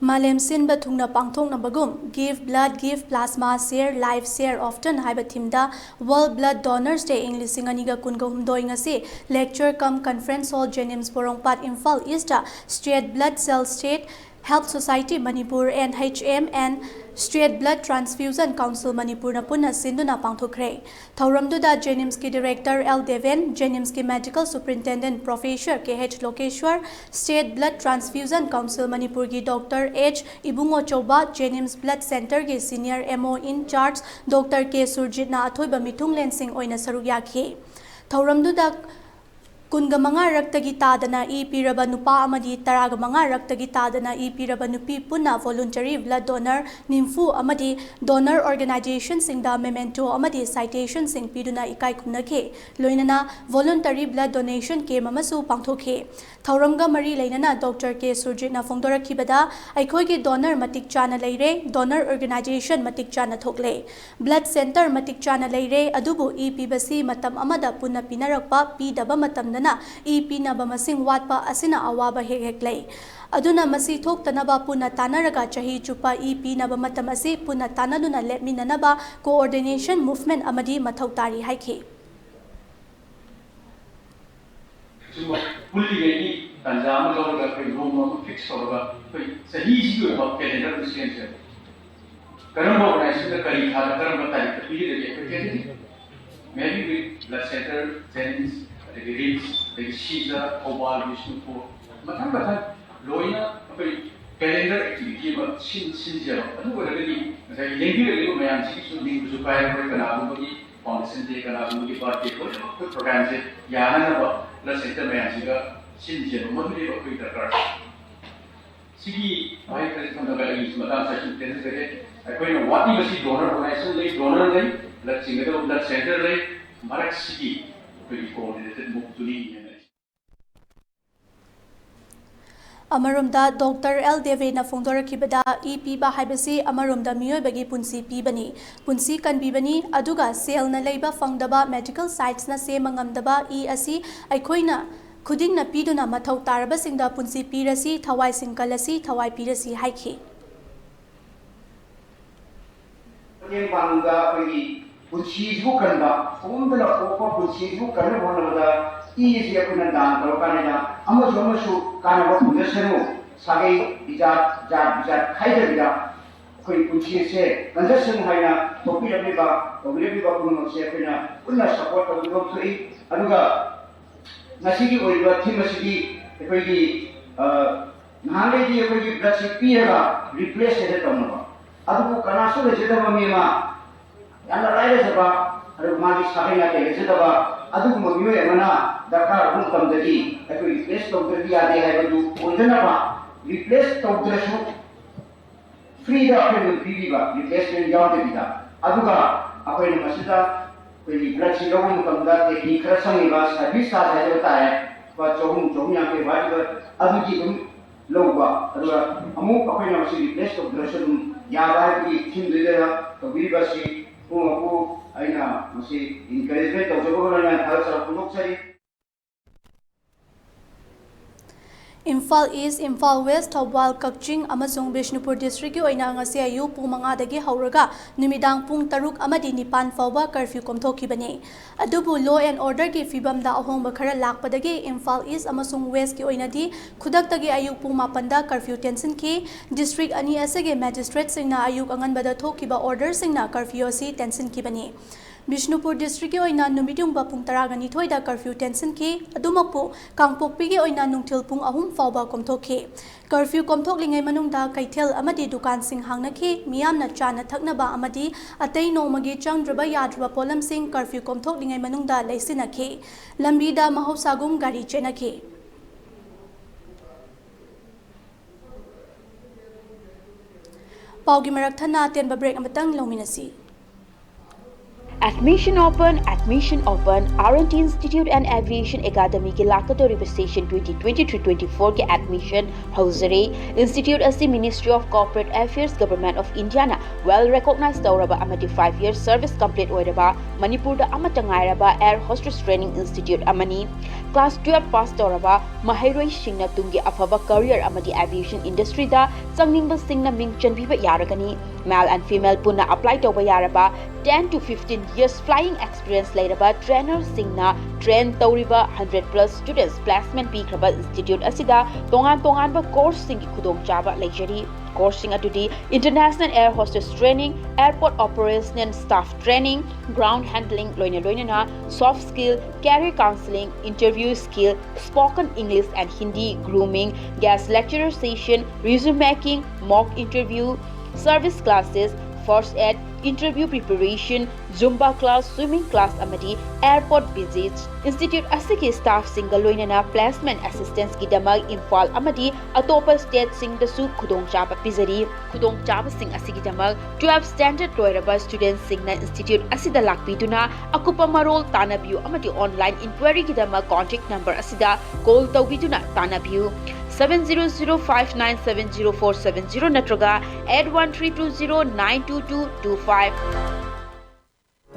ꯃꯥꯂꯦꯝ ꯁꯤꯟꯕ ꯊꯨꯡꯅ ꯄꯥꯡꯊꯣꯛꯅꯕꯒꯨꯝ Give Blood, Give Plasma, Share Life, Share Often ꯍꯥꯏꯕ ꯊꯤꯝꯗ World Blood Donors Day ꯏꯪ ꯂꯤꯁꯤꯡ ꯑꯅꯤꯒ ꯀꯨꯟꯒ ꯍꯨꯝꯗꯣꯏ ꯉꯁꯤ Lecture cum Conference Hall, JNIMS, Porompat, Imphal east State Blood Cell, State Health Society Manipur, N H M, and State Blood Transfusion Council ꯃꯅꯤꯄꯨꯔꯅ ꯄꯨꯟꯅ ꯁꯤꯟꯗꯨꯅ ꯄꯥꯡꯊꯣꯛꯈ꯭ꯔꯦ꯫ ꯊꯧꯔꯝꯗꯨꯗ JNIMSꯀꯤ Director L Deben, JNIMSꯀꯤ Medical Superintendent Professor K H ꯂꯣꯀꯦꯁ꯭ꯋꯔ, State Blood Transfusion Council ꯃꯅꯤꯄꯨꯔꯒꯤ Doctor H Ibungo ꯆꯧꯕ, JNIMS Blood Centreꯒꯤ Senior M O in charge Doctor K ꯁꯨꯔꯖꯤꯠꯅ ꯑꯊꯣꯏꯕ ꯃꯤꯊꯨꯡꯂꯦꯟꯁꯤꯡ ꯑꯣꯏꯅ ꯁꯔꯨꯛ ꯌꯥꯈꯤ꯫ ꯊꯧꯔꯝꯗꯨꯗ ꯀꯨꯟꯒ ꯃꯉꯥ ꯔꯛꯇꯒꯤ ꯇꯥꯗꯅ ꯏ ꯄꯤꯔꯕ ꯅꯨꯄꯥ ꯑꯃꯗꯤ ꯇꯔꯥꯒ ꯃꯉꯥ ꯔꯛꯇꯒꯤ ꯇꯥꯗꯅ ꯏ ꯄꯤꯔꯕ ꯅꯨꯄꯤ ꯄꯨꯟꯅ voluntary blood donor ꯅꯤꯝꯐꯨ ꯑꯃꯗꯤ donor organizationꯁꯤꯡꯗ memento ꯑꯃꯗꯤ citationꯁꯤꯡ ꯄꯤꯗꯨꯅ ꯏꯀꯥꯏ ꯈꯨꯝꯅꯈꯤ꯫ ꯂꯣꯏꯅꯅ voluntary blood donation camp ꯑꯃꯁꯨ ꯄꯥꯡꯊꯣꯛꯈꯤ꯫ ꯊꯧꯔꯝꯒ ꯃꯔꯤ ꯂꯩꯅꯅ Doctor K ꯁꯨꯔꯖꯤꯠꯅ ꯐꯣꯡꯗꯣꯔꯛꯈꯤꯕꯗ, ꯑꯩꯈꯣꯏꯒꯤ donor ꯃꯇꯤꯛ ꯆꯥꯅ ꯂꯩꯔꯦ, donor organization ꯃꯇꯤꯛ ꯆꯥꯅ ꯊꯣꯛꯂꯦ꯫ Blood centre ꯃꯇꯤꯛ ꯆꯥꯅ ꯂꯩꯔꯦ, ꯑꯗꯨꯕꯨ ꯏ ꯄꯤꯕꯁꯤ ꯃꯇꯝ ꯑꯃꯗ ꯄꯨꯟꯅ ꯄꯤꯅꯔꯛꯄ, ꯄꯤꯗꯕ ꯃꯇꯝꯗꯅ ꯏ ꯄꯤꯅꯕ ꯃꯁꯤꯡ ꯋꯥꯠꯄ ꯑꯁꯤꯅ ꯑꯋꯥꯕ ꯍꯦꯛ ꯍꯦꯛ ꯂꯩ꯫ ꯑꯗꯨꯅ ꯃꯁꯤ ꯊꯣꯛꯇꯅꯕ ꯄꯨꯟꯅ ꯇꯥꯟꯅꯔꯒ ꯆꯍꯤ ꯆꯨꯞꯄ ꯏ ꯄꯤꯅꯕ ꯃꯇꯝ ꯑꯁꯤ ꯄꯨꯟꯅ ꯇꯥꯟꯅꯗꯨꯅ ꯂꯦꯞꯃꯤꯟꯅꯅꯕ coordination movement ꯑꯃꯗꯤ ꯃꯊꯧ ꯇꯥꯔꯤ ꯍꯥꯏꯈꯤ꯫ ꯁꯤꯒꯨꯝꯕ ꯄꯨꯜꯂꯤꯉꯩꯒꯤ ꯇꯥꯟꯖꯥ ꯑꯃ ꯂꯧꯔꯒ ꯑꯩꯈꯣꯏ ꯅꯣꯡꯃ ꯑꯃ fix ꯇꯧꯔꯒ ꯑꯩꯈꯣꯏ ꯆꯍꯤꯁꯤꯒꯤ ꯑꯣꯏꯕ calendar ꯑꯃ ꯁꯦꯝꯁꯦꯕ꯫ ꯀꯔꯝꯕ organizationꯗ ꯀꯔꯤ ꯊꯥꯗ ꯀꯔꯝꯕ ꯇꯥꯔꯤꯛꯇ ꯄꯤꯒꯗꯒꯦ ꯑꯩꯈꯣꯏ candidate? Maybe with blood centre, JNIMS, ꯑꯗꯒꯤ RIMS, ꯑꯗꯒꯤ ꯁꯤꯖ, ꯊꯧꯕꯥꯜ, ꯕꯤꯁꯅꯨꯄꯨꯔ, ꯃꯊꯪ ꯃꯊꯪ ꯂꯣꯏꯅ ꯑꯩꯈꯣꯏ calendar activity ꯑꯃ ꯁꯤꯟ-, ꯁꯤꯟꯁꯦꯕ꯫ ꯑꯗꯨ ꯑꯣꯏꯔꯒꯗꯤ ꯉꯁꯥꯏꯒꯤ ꯂꯦꯡꯕꯤꯔꯛꯂꯤꯕ ꯃꯌꯥꯝꯁꯤꯒꯤꯁꯨ ꯅꯤꯡꯕꯁꯨ ꯀꯥꯏꯔꯔꯣꯏ, ꯀꯅꯥꯒꯨꯝꯕꯒꯤ foundation day, ꯀꯅꯥꯒꯨꯝꯕꯒꯤ birthday, ꯂꯣꯏꯅꯃꯛ ꯑꯩꯈꯣꯏ programꯁꯦ ꯌꯥꯅꯅꯕ blood centre ꯃꯌꯥꯝꯁꯤꯒ ꯁꯤꯟꯁꯦꯕ, ꯃꯗꯨꯅꯦꯕ ꯑꯩꯈꯣꯏ ꯗꯔꯀꯥꯔ꯫ ꯁꯤꯒꯤ ꯋꯥꯍꯩ ꯈꯔꯁꯤ ꯊꯝꯂꯒ ꯑꯩ ꯃꯇꯥꯡ ꯑꯁꯤꯗ ꯇꯦꯟꯖꯖꯒꯦ꯫ ꯑꯩꯈꯣꯏꯅ ꯋꯥꯠꯂꯤꯕꯁꯤ donor organization ꯂꯩ, donor ꯂꯩ, blood ꯆꯤꯡꯒꯗꯕ blood centre ꯂꯩ, ꯃꯔꯛꯁꯤꯒꯤ ꯑꯩꯈꯣꯏꯒꯤ coordinated moveꯇꯨꯅꯤ ꯍꯥꯏꯅ ꯑꯩ ꯑꯃꯔꯣꯝꯗ Doctor L ꯗꯦꯕꯦꯅ ꯐꯣꯡꯗꯣꯔꯛꯈꯤꯕꯗ, ꯏ ꯄꯤꯕ ꯍꯥꯏꯕꯁꯤ ꯑꯃꯔꯣꯝꯗ ꯃꯤꯑꯣꯏꯕꯒꯤ ꯄꯨꯟꯁꯤ ꯄꯤꯕꯅꯤ, ꯄꯨꯟꯁꯤ ꯀꯟꯕꯤꯕꯅꯤ, ꯑꯗꯨꯒ ꯁꯦꯜꯅ ꯂꯩꯕ ꯐꯪꯗꯕ, medical sitesꯅ ꯁꯦꯝꯕ ꯉꯝꯗꯕ ꯏ ꯑꯁꯤ ꯑꯩꯈꯣꯏꯅ ꯈꯨꯗꯤꯡꯅ ꯄꯤꯗꯨꯅ ꯃꯊꯧ ꯇꯥꯔꯕꯁꯤꯡꯗ ꯄꯨꯟꯁꯤ ꯄꯤꯔꯁꯤ, ꯊꯋꯥꯏꯁꯤꯡ ꯀꯜꯂꯁꯤ, ꯊꯋꯥꯏ ꯄꯤꯔꯁꯤ ꯍꯥꯏꯈꯤ꯫ ꯃꯇꯦꯡ ꯄꯥꯡꯕꯗ ꯑꯩꯈꯣꯏꯒꯤ ꯄꯨꯟꯁꯤꯁꯨ ꯀꯟꯕ, ꯁꯣꯝꯗꯅ ꯄꯣꯛꯄ ꯄꯨꯟꯁꯤꯁꯨ ꯀꯟꯅꯕ ꯍꯣꯠꯅꯕꯗ ꯏ ꯑꯁꯤ ꯑꯩꯈꯣꯏꯅ ꯗꯥꯟ ꯇꯧꯔꯀꯥꯟꯗ ꯑꯃꯁꯨ ꯑꯃꯁꯨ ꯀꯥꯟꯅꯕ ꯐꯪꯖꯁꯅꯨ, ꯁꯥꯒꯩ ꯕꯤꯖꯥꯠ, ꯖꯥꯠ ꯕꯤꯖꯥꯠ ꯈꯥꯏꯗꯕꯤꯗ ꯑꯩꯈꯣꯏ ꯄꯨꯟꯁꯤ ꯑꯁꯦ ꯀꯟꯖꯁꯅꯨ ꯍꯥꯏꯅ ꯊꯣꯛꯄꯤꯔꯛꯂꯤꯕ, ꯇꯧꯕꯤꯔꯛꯂꯤꯕ ꯄꯨꯝꯅꯃꯛꯁꯦ ꯑꯩꯈꯣꯏꯅ ꯄꯨꯟꯅ ꯁꯄꯣꯔꯠ ꯇꯧꯕꯤꯕ ꯊꯣꯛꯏ꯫ ꯑꯗꯨꯒ ꯉꯁꯤꯒꯤ ꯑꯣꯏꯔꯤꯕ ꯊꯤꯝ ꯑꯁꯤꯗꯤ ꯑꯩꯈꯣꯏꯒꯤ, ꯑ, ꯅꯍꯥꯟꯈꯩꯗꯤ ꯑꯩꯈꯣꯏꯒꯤ ꯕ꯭ꯂꯗꯁꯤ ꯄꯤꯔꯒ ꯔꯤꯄ꯭ꯂꯦꯁ ꯍꯦꯛꯇ ꯇꯧꯅꯕ, ꯑꯗꯨꯕꯨ ꯀꯅꯥꯁꯨ ꯂꯩꯖꯗꯕ ꯃꯤ ꯑꯃ, ꯌꯥꯝꯅ ꯂꯥꯏꯔꯖꯕ, ꯑꯗꯨꯒ ꯃꯥꯒꯤ ꯁꯥꯒꯩ ꯅꯥꯇꯩ ꯂꯩꯖꯗꯕ ꯑꯗꯨꯒꯨꯝꯕ ꯃꯤꯑꯣꯏ ꯑꯃꯅ ꯗꯔꯀꯥꯔ ꯑꯣꯏꯕ ꯃꯇꯝꯗꯗꯤ ꯑꯩꯈꯣꯏ ꯔꯤꯄ꯭ꯂꯦꯁ ꯇꯧꯗ꯭ꯔꯗꯤ ꯌꯥꯗꯦ ꯍꯥꯏꯕꯗꯨ ꯑꯣꯏꯗꯅꯕ, ꯔꯤꯄ꯭ꯂꯦꯁ ꯇꯧꯗ꯭ꯔꯁꯨ ꯐ꯭ꯔꯤꯗ ꯑꯩꯈꯣꯏ ꯑꯗꯨꯝ ꯄꯤꯕꯤꯕ, ꯔꯤꯄ꯭ꯂꯦꯁꯃꯦꯟ ꯌꯥꯎꯗꯕꯤꯗ꯫ ꯑꯗꯨꯒ ꯑꯩꯈꯣꯏꯅ ꯃꯁꯤꯗ ꯑꯩꯈꯣꯏꯒꯤ ꯕ꯭ꯂꯗꯁꯤ ꯂꯧꯕ ꯃꯇꯝꯗ ꯇꯦꯛꯅꯤꯛ ꯈꯔ ꯆꯪꯉꯤꯕ, ꯁꯔꯚꯤꯁ ꯆꯥꯔꯖ ꯍꯥꯏꯖꯕ ꯇꯥꯔꯦ, ꯂꯨꯄꯥ ꯆꯍꯨꯝ, ꯆꯍꯨꯝ ꯌꯥꯡꯈꯩ ꯋꯥꯠꯂꯤꯕ, ꯑꯗꯨꯒꯤ ꯑꯗꯨꯝ ꯂꯧꯕ꯫ ꯑꯗꯨꯒ ꯑꯃꯨꯛ ꯑꯩꯈꯣꯏꯅ ꯃꯁꯤ ꯔꯤꯄ꯭ꯂꯦꯁ ꯇꯧꯗ꯭ꯔꯁꯨ ꯑꯗꯨꯝ ꯌꯥꯕ ꯍꯥꯏꯕꯒꯤ ꯊꯤꯝꯗꯨꯗ ꯇꯧꯕꯤꯔꯤꯕ ꯑꯁꯤ ꯄꯨꯝꯅꯃꯛꯄꯨ ꯑꯩꯅ ꯃꯁꯤ ꯏꯟꯀꯔꯦꯖꯃꯦꯟ ꯇꯧꯖꯕꯒ ꯂꯣꯏꯅꯅ ꯊꯥꯒꯠꯆꯕ ꯐꯣꯡꯗꯣꯛꯆꯔꯤ꯫ ꯏꯝꯐꯥꯜ ꯏꯁ, ꯏꯝꯐꯥꯜ ꯋꯦꯁ, ꯊꯧꯕꯥꯜ, ꯀꯛꯆꯤꯡ ꯑꯃꯁꯨꯡ ꯕꯤꯁꯅꯨꯄꯨꯔ ꯗꯤꯁꯇ꯭ꯔꯤꯛꯀꯤ ꯑꯣꯏꯅ ꯉꯁꯤ ꯑꯌꯨꯛ ꯄꯨꯡ ꯃꯉꯥꯗꯒꯤ ꯍꯧꯔꯒ ꯅꯨꯃꯤꯗꯥꯡ ꯄꯨꯡ ꯇꯔꯨꯛ ꯑꯃꯗꯤ ꯅꯤꯄꯥꯟ ꯐꯥꯎꯕ ꯀꯔꯐ꯭ꯌꯨ ꯀꯣꯝꯊꯣꯛꯈꯤꯕꯅꯤ꯫ ꯑꯗꯨꯕꯨ law and orderꯒꯤ ꯐꯤꯕꯝꯗ ꯑꯍꯣꯡꯕ ꯈꯔ ꯂꯥꯛꯄꯗꯒꯤ ꯏꯝꯐꯥꯜ ꯏꯁ ꯑꯃꯁꯨꯡ ꯋꯦꯁꯀꯤ ꯑꯣꯏꯅꯗꯤ ꯈꯨꯗꯛꯇꯒꯤ ꯑꯌꯨꯛ ꯄꯨꯡ ꯃꯥꯄꯟꯗ ꯀꯔꯐ꯭ꯌꯨ ꯇꯦꯟꯁꯤꯟꯈꯤ꯫ ꯗꯤꯁꯇ꯭ꯔꯤꯛ ꯑꯅꯤ ꯑꯁꯤꯒꯤ ꯃꯦꯖꯤꯁꯇ꯭ꯔꯦꯠꯁꯤꯡꯅ ꯑꯌꯨꯛ ꯑꯉꯟꯕꯗ ꯊꯣꯛꯈꯤꯕ orderꯁꯤꯡꯅ ꯀꯔꯐ꯭ꯌꯨ ꯑꯁꯤ ꯇꯦꯟꯁꯤꯟꯈꯤꯕꯅꯤ꯫ ꯕꯤꯁꯅꯨꯄꯨꯔ ꯗꯤꯁꯇ꯭ꯔꯤꯛꯀꯤ ꯑꯣꯏꯅ ꯅꯨꯃꯤꯠ ꯌꯨꯡꯕ ꯄꯨꯡ ꯇꯔꯥꯒ ꯅꯤꯊꯣꯏꯗ ꯀꯔꯐ꯭ꯌꯨ ꯇꯦꯟꯁꯤꯟꯈꯤ꯫ ꯑꯗꯨꯃꯛꯄꯨ ꯀꯥꯡꯄꯣꯛꯄꯤꯒꯤ ꯑꯣꯏꯅ ꯅꯨꯡꯊꯤꯜ ꯄꯨꯡ ꯑꯍꯨꯝ ꯐꯥꯎꯕ ꯀꯣꯝꯊꯣꯛꯈꯤ꯫ ꯀꯔꯐ꯭ꯌꯨ ꯀꯣꯝꯊꯣꯛꯂꯤꯉꯩ ꯃꯅꯨꯡꯗ ꯀꯩꯊꯦꯜ ꯑꯃꯗꯤ ꯗꯨꯀꯥꯟꯁꯤꯡ ꯍꯥꯡꯅꯈꯤ꯫ ꯃꯤꯌꯥꯝꯅ ꯆꯥꯅ ꯊꯛꯅꯕ ꯑꯃꯗꯤ ꯑꯇꯩ ꯅꯣꯡꯃꯒꯤ ꯆꯪꯗ꯭ꯔꯕ ꯌꯥꯗ꯭ꯔꯕ ꯄꯣꯠꯂꯝꯁꯤꯡ ꯀꯔꯐ꯭ꯌꯨ ꯀꯣꯝꯊꯣꯛꯂꯤꯉꯩ ꯃꯅꯨꯡꯗ ꯂꯩꯁꯤꯟꯅꯈꯤ꯫ ꯂꯝꯕꯤꯗ ꯃꯍꯧꯁꯥꯒꯨꯝ ꯒꯥꯔꯤ ꯆꯦꯟꯅꯈꯤ꯫ ꯄꯥꯎꯒꯤ ꯃꯔꯛ ꯊꯠꯅ ꯑꯇꯦꯟꯕ break ꯑꯃꯇꯪ ꯂꯧꯃꯤꯟꯅꯁꯤ꯫ Admission open, admission open, R and T Institute and Aviation Academy ꯒꯤ ꯂꯥꯛꯀꯗꯧꯔꯤꯕ session twenty twenty-three twenty-four ꯒꯤ admission ꯍꯧꯖꯔꯦ꯫ Institute ꯑꯁꯤ Ministry of Corporate Affairs, Government of India ꯅ well recognized ꯇꯧꯔꯕ ꯑꯃꯗꯤ five year service complete ꯑꯣꯏꯔꯕ ꯃꯅꯤꯄꯨꯔꯗ ꯑꯃꯠꯇ ꯉꯥꯏꯔꯕ air hostess training institute ꯑꯃꯅꯤ꯫ Class twelve pass ꯇꯧꯔꯕ ꯃꯍꯩꯔꯣꯏꯁꯤꯡꯅ ꯇꯨꯡꯒꯤ ꯑꯐꯕ career ꯑꯃꯗꯤ aviation industry ꯗ ꯆꯪꯅꯤꯡꯕꯁꯤꯡꯅ ꯃꯤꯡ ꯆꯟꯕꯤꯕ ꯌꯥꯔꯒꯅꯤ꯫ Male and female ꯄꯨꯟꯅ apply ꯇꯧꯕ ꯌꯥꯔꯕ ten to fifteen years flying experience ꯂꯩꯔꯕ trainer ꯁꯤꯡꯅ train ꯇꯧꯔꯤꯕ hundred plus students placement ꯄꯤꯈ꯭ꯔꯕ institute ꯑꯁꯤꯗ ꯇꯣꯉꯥꯟ ꯇꯣꯉꯥꯟꯕ course ꯁꯤꯡꯒꯤ ꯈꯨꯗꯣꯡꯆꯥꯕ ꯂꯩꯖꯔꯤ꯫ Course ꯁꯤꯡ ꯑꯗꯨꯗꯤ International Air Hostess Training, Airport Operational Staff Training, Ground Handling ꯂꯣꯏꯅ ꯂꯣꯏꯅꯅ soft skill, career counseling, interview skill, spoken English and Hindi, grooming, guest lecturer session, resume making, mock interview, service classes, first aid, interview preparation, Zumba class, swimming class ꯑꯃꯗꯤ airport visits꯫ Institute ꯑꯁꯤꯒꯤ staff ꯁꯤꯡꯒ ꯂꯣꯏꯅꯅ placement assistance ꯀꯤꯗꯃꯛ ꯏꯝꯐꯥꯜ ꯑꯃꯗꯤ ꯑꯇꯣꯞꯄ state ꯁꯤꯡꯗꯁꯨ ꯈꯨꯗꯣꯡꯆꯥꯕ ꯄꯤꯖꯔꯤ꯫ ꯈꯨꯗꯣꯡꯆꯥꯕꯁꯤꯡ ꯑꯁꯤꯒꯤꯗꯃꯛ twelve standard ꯂꯣꯏꯔꯕ student ꯁꯤꯡꯅ institute ꯑꯁꯤꯗ ꯂꯥꯛꯄꯤꯗꯨꯅ ꯑꯀꯨꯞꯄ ꯃꯔꯣꯜ ꯇꯥꯟꯅꯕꯤꯌꯨ ꯑꯃꯗꯤ online inquiry ꯒꯤꯗꯃꯛ contact number ꯑꯁꯤꯗ call ꯇꯧꯕꯤꯗꯨꯅ ꯇꯥꯟꯅꯕꯤꯌꯨ꯫ Seven zero zero five nine seven zero four seven zero ꯅꯠꯇ꯭ꯔꯒ eight one three two zero nine two two two five꯫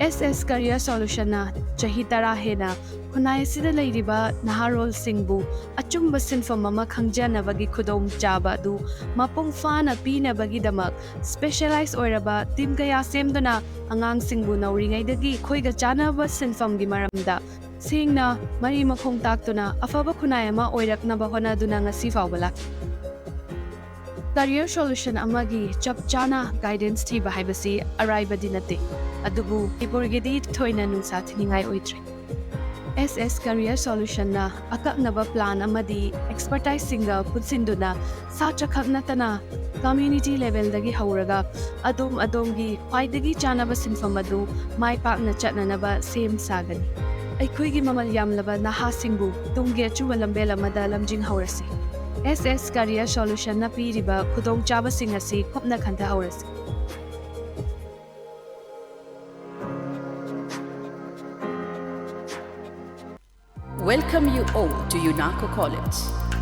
S S Career Solution ꯅ ꯆꯍꯤ ꯇꯔꯥ ꯍꯦꯟꯅ ꯈꯨꯟꯅꯥꯏ ꯑꯁꯤꯗ ꯂꯩꯔꯤꯕ ꯅꯍꯥꯔꯣꯜꯁꯤꯡꯕꯨ ꯑꯆꯨꯝꯕ ꯁꯤꯟꯐꯝ ꯑꯃ ꯈꯪꯖꯅꯕꯒꯤ ꯈꯨꯗꯣꯡꯆꯥꯕ ꯑꯗꯨ ꯃꯄꯨꯡ ꯐꯥꯅ ꯄꯤꯅꯕꯒꯤꯗꯃꯛ specialize ꯑꯣꯏꯔꯕ team ꯀꯌꯥ ꯁꯦꯝꯗꯨꯅ ꯑꯉꯥꯡꯁꯤꯡꯕꯨ ꯅꯧꯔꯤꯉꯩꯗꯒꯤ ꯑꯩꯈꯣꯏꯒ ꯆꯥꯟꯅꯕ ꯁꯤꯟꯐꯝꯒꯤ ꯃꯔꯝꯗ ꯁꯦꯡꯅ ꯃꯔꯤ ꯃꯈꯣꯡ ꯇꯥꯛꯇꯨꯅ ꯑꯐꯕ ꯈꯨꯟꯅꯥꯏ ꯑꯃ ꯑꯣꯏꯔꯛꯅꯕ ꯍꯣꯠꯅꯗꯨꯅ ꯉꯁꯤ ꯐꯥꯎꯕ ꯂꯥꯛꯂꯤ꯫ Career Solution ꯑꯃꯒꯤ ꯆꯞ ꯆꯥꯅ guidance ꯊꯤꯕ ꯍꯥꯏꯕꯁꯤ ꯑꯔꯥꯏꯕꯗꯤ ꯅꯠꯇꯦ, ꯑꯗꯨꯕꯨ ꯃꯅꯤꯄꯨꯔꯒꯤꯗꯤ ꯊꯣꯏꯅ ꯅꯨꯡꯁꯥ ꯊꯤꯅꯤꯡꯉꯥꯏ ꯑꯣꯏꯗ꯭ꯔꯦ꯫ S S Career Solution ꯅ ꯑꯀꯛꯅꯕ plan ꯑꯃꯗꯤ expertise ꯁꯤꯡꯒ ꯄꯨꯟꯁꯤꯟꯗꯨꯅ ꯁꯥꯇ꯭ꯔ ꯈꯛ ꯅꯠꯇꯅ community level ꯗꯒꯤ ꯍꯧꯔꯒ ꯑꯗꯣꯝ ꯑꯗꯣꯝꯒꯤ ꯈ꯭ꯋꯥꯏꯗꯒꯤ ꯆꯥꯅꯕ ꯁꯤꯟꯐꯝ ꯑꯗꯨ ꯃꯥꯏ ꯄꯥꯛꯅ ꯆꯠꯅꯅꯕ ꯁꯦꯝ ꯁꯥꯒꯅꯤ꯫ ꯑꯩꯈꯣꯏꯒꯤ ꯃꯃꯜ ꯌꯥꯝꯂꯕ ꯅꯍꯥꯁꯤꯡꯕꯨ ꯇꯨꯡꯒꯤ ꯑꯆꯨꯝꯕ ꯂꯝꯕꯦꯜ ꯑꯃꯗ ꯂꯝꯖꯤꯡꯍꯧꯔꯁꯤ꯫ S S Career Solution ꯅ ꯄꯤꯔꯤꯕ ꯈꯨꯗꯣꯡꯆꯥꯕꯁꯤꯡ ꯑꯁꯤ ꯀꯨꯞꯅ ꯈꯟꯊꯍꯧꯔꯁꯤ꯫ Welcome you all to UNACO College,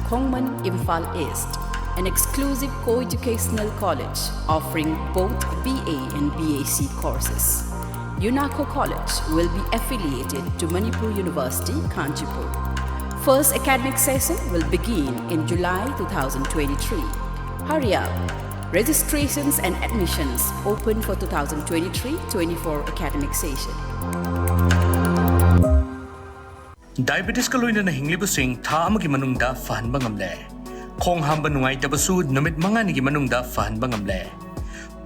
Khongman, Imphal East, an exclusive co-educational college offering both B A and B A C courses. UNACO College will be affiliated to Manipur University, Kanchipur. First academic session will begin in July two thousand twenty-three. Hurry up! Registrations and admissions open for two thousand twenty-three twenty-four academic session. Diabetesꯀ ꯂꯣꯏꯅꯅ ꯍꯤꯡꯂꯤꯕꯁꯤꯡ ꯊꯥ ꯑꯃꯒꯤ ꯃꯅꯨꯡꯗ ꯐꯍꯟꯕ ꯉꯝꯂꯦ꯫ ꯈꯣꯡ ꯍꯥꯝꯕ ꯅꯨꯡꯉꯥꯏꯇꯕꯁꯨ ꯅꯨꯃꯤꯠ ꯃꯉꯥꯅꯤꯒꯤ ꯃꯅꯨꯡꯗ ꯐꯍꯟꯕ ꯉꯝꯂꯦ꯫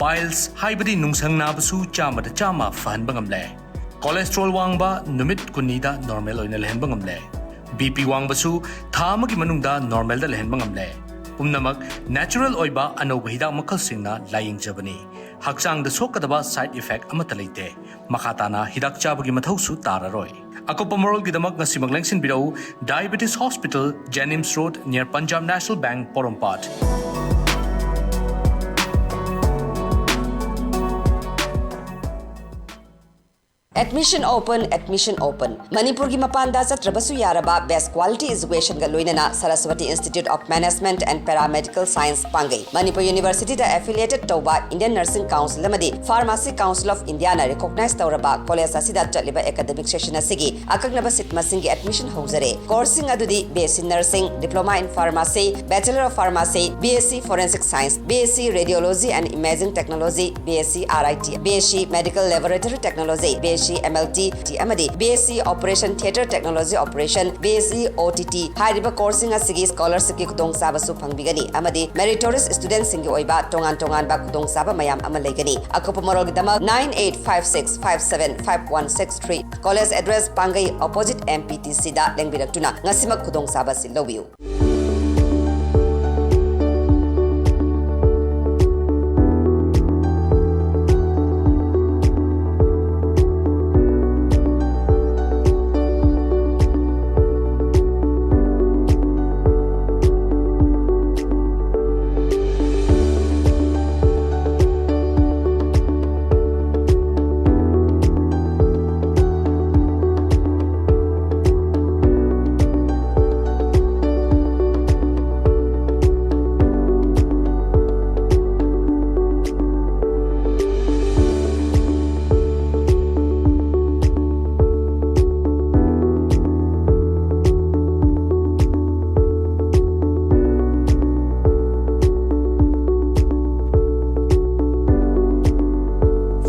Piles ꯍꯥꯏꯕꯗꯤ ꯅꯨꯡꯁꯪ ꯅꯥꯕꯁꯨ ꯆꯥꯝꯃꯗ ꯆꯥꯝꯃ ꯐꯍꯟꯕ ꯉꯝꯂꯦ꯫ Cholesterol ꯋꯥꯡꯕ ꯅꯨꯃꯤꯠ ꯀꯨꯟꯅꯤꯗ normal ꯑꯣꯏꯅ ꯂꯩꯍꯟꯕ ꯉꯝꯂꯦ꯫ BP ꯋꯥꯡꯕꯁꯨ ꯊꯥ ꯑꯃꯒꯤ ꯃꯅꯨꯡꯗ normalꯗ ꯂꯩꯍꯟꯕ ꯉꯝꯂꯦ꯫ ꯄꯨꯝꯅꯃꯛ natural ꯑꯣꯏꯕ ꯑꯅꯧꯕ ꯍꯤꯗꯥꯛ ꯃꯈꯜꯁꯤꯡꯅ ꯂꯥꯌꯦꯡꯖꯕꯅꯤ꯫ ꯍꯛꯆꯥꯡꯗ ꯁꯣꯛꯀꯗꯕ side effect ꯑꯃꯠꯇ ꯂꯩꯇꯦ꯫ ꯃꯈꯥ ꯇꯥꯅ ꯍꯤꯗꯥꯛ ꯆꯥꯕꯒꯤ ꯃꯊꯧꯁꯨ ꯇꯥꯔꯔꯣꯏ꯫ ꯑꯀꯨꯞꯄ ꯃꯔꯣꯜꯒꯤꯗꯃꯛ ꯉꯁꯤꯃꯛ ꯂꯦꯡꯁꯤꯟꯕꯤꯔꯛꯎ, Diabetes Hospital, Jenims Road, near Punjab National Bank, ꯄꯣꯔꯣꯝꯄꯥꯠ꯫ Admission open, admission open. ꯃꯅꯤꯄꯨꯔꯒꯤ ꯃꯄꯥꯟꯗ ꯆꯠꯇ꯭ꯔꯕꯁꯨ ꯌꯥꯔꯕ best quality educationꯒ ꯂꯣꯏꯅꯅ Saraswati Institute of Management and Paramedical Science ꯄꯥꯡꯒꯩ꯫ Manipur Universityꯗ affiliated ꯇꯧꯕ Indian Nursing Council ꯑꯃꯗꯤ Pharmacy Council of Indiaꯅ recognize ꯇꯧꯔꯕ college ꯑꯁꯤꯗ ꯆꯠꯂꯤꯕ academic session ꯑꯁꯤꯒꯤ ꯑꯀꯛꯅꯕ seat ꯃꯁꯤꯡꯒꯤ admission ꯍꯧꯖꯔꯦ꯫ Courseꯁꯤꯡ ꯑꯗꯨꯗꯤ BSc Nursing, Diploma in Pharmacy, Bachelor of Pharmacy, BSc Forensic Science, BSc Radiology and Imaging Technology, BSc RIT, BSc Medical Laboratory Technology, BSc MLT ꯑꯃꯗꯤ BSc Operation Theatre Technology Operation, BSc OTT ꯍꯥꯏꯔꯤꯕ courseꯁꯤꯡ ꯑꯁꯤꯒꯤ scholarshipꯀꯤ ꯈꯨꯗꯣꯡꯆꯥꯕꯁꯨ ꯐꯪꯕꯤꯒꯅꯤ ꯑꯃꯗꯤ meritorious studentꯁꯤꯡꯒꯤ ꯑꯣꯏꯕ ꯇꯣꯉꯥꯟ ꯇꯣꯉꯥꯟꯕ ꯈꯨꯗꯣꯡꯆꯥꯕ ꯃꯌꯥꯝ ꯑꯃ ꯂꯩꯒꯅꯤ꯫ ꯑꯀꯨꯞꯄ ꯃꯔꯣꯜꯒꯤꯗꯃꯛ nine eight five six five seven five one six three꯫ College address ꯄꯥꯡꯒꯩ opposite MPTCꯗ ꯂꯦꯡꯕꯤꯔꯛꯇꯨꯅ ꯉꯁꯤꯃꯛ ꯈꯨꯗꯣꯡꯆꯥꯕ ꯑꯁꯤ ꯂꯧꯕꯤꯌꯨ꯫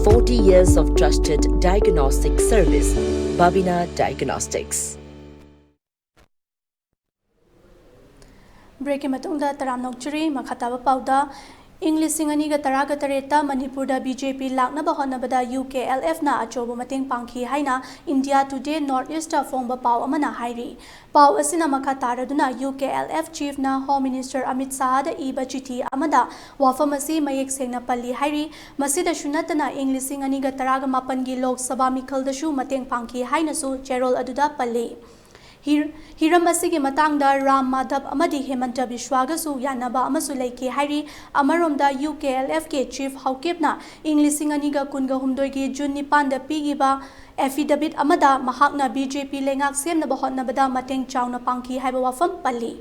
forty years of trusted diagnostic service, Babina Diagnostics. Break ꯀꯤ ꯃꯇꯨꯡꯗ ꯇꯔꯥꯝꯅ ꯑꯣꯛꯆꯔꯤ꯫ ꯃꯈꯥ ꯇꯥꯕ ꯄꯥꯎꯗ, ꯏꯪ ꯂꯤꯁꯤꯡ ꯑꯅꯤꯒ ꯇꯔꯥꯒ ꯇꯔꯦꯠꯇ ꯃꯅꯤꯄꯨꯔꯗ BJP ꯂꯥꯛꯅꯕ ꯍꯣꯠꯅꯕꯗ UKLF ꯅ ꯑꯆꯧꯕ ꯃꯇꯦꯡ ꯄꯥꯡꯈꯤ ꯍꯥꯏꯅ India Today North East ꯇ ꯐꯣꯡꯕ ꯄꯥꯎ ꯑꯃꯅ ꯍꯥꯏꯔꯤ꯫ ꯄꯥꯎ ꯑꯁꯤꯅ ꯃꯈꯥ ꯇꯥꯔꯗꯨꯅ UKLF chief ꯅ Home Minister ꯑꯃꯤꯠ ꯁꯥꯍꯗ ꯏꯕ ꯆꯤꯊꯤ ꯑꯃꯗ ꯋꯥꯐꯝ ꯑꯁꯤ ꯃꯌꯦꯛ ꯁꯦꯡꯅ ꯄꯜꯂꯤ ꯍꯥꯏꯔꯤ꯫ ꯃꯁꯤꯗꯁꯨ ꯅꯠꯇꯅ ꯏꯪ ꯂꯤꯁꯤꯡ ꯑꯅꯤꯒ ꯇꯔꯥꯒ ꯃꯥꯄꯟꯒꯤ ꯂꯣꯛ ꯁꯚꯥ ꯃꯤꯈꯜꯗꯁꯨ ꯃꯇꯦꯡ ꯄꯥꯡꯈꯤ ꯍꯥꯏꯅꯁꯨ ꯆꯦꯔꯣꯜ ꯑꯗꯨꯗ ꯄꯜꯂꯤ꯫ ꯍꯤꯔ-, ꯍꯤꯔꯝ ꯑꯁꯤꯒꯤ ꯃꯇꯥꯡꯗ ꯔꯥꯝ ꯃꯥꯙꯕ ꯑꯃꯗꯤ ꯍꯦꯃꯟꯇ ꯕꯤꯁ꯭ꯋꯥꯒꯁꯨ ꯌꯥꯅꯕ ꯑꯃꯁꯨ ꯂꯩꯈꯤ ꯍꯥꯏꯔꯤ꯫ ꯑꯃꯔꯣꯝꯗ UKLF ꯀꯤ chief ꯍꯧꯀꯤꯞꯅ ꯏꯪ ꯂꯤꯁꯤꯡ ꯑꯅꯤꯒ ꯀꯨꯟꯒ ꯍꯨꯝꯗꯣꯏꯒꯤ ꯖꯨꯟ ꯅꯤꯄꯥꯟꯗ ꯄꯤꯈꯤꯕ affidavit ꯑꯃꯗ ꯃꯍꯥꯛꯅ BJP ꯂꯩꯉꯥꯛ ꯁꯦꯝꯅꯕ ꯍꯣꯠꯅꯕꯗ ꯃꯇꯦꯡ ꯆꯥꯎꯅ ꯄꯥꯡꯈꯤ ꯍꯥꯏꯕ ꯋꯥꯐꯝ ꯄꯜꯂꯤ꯫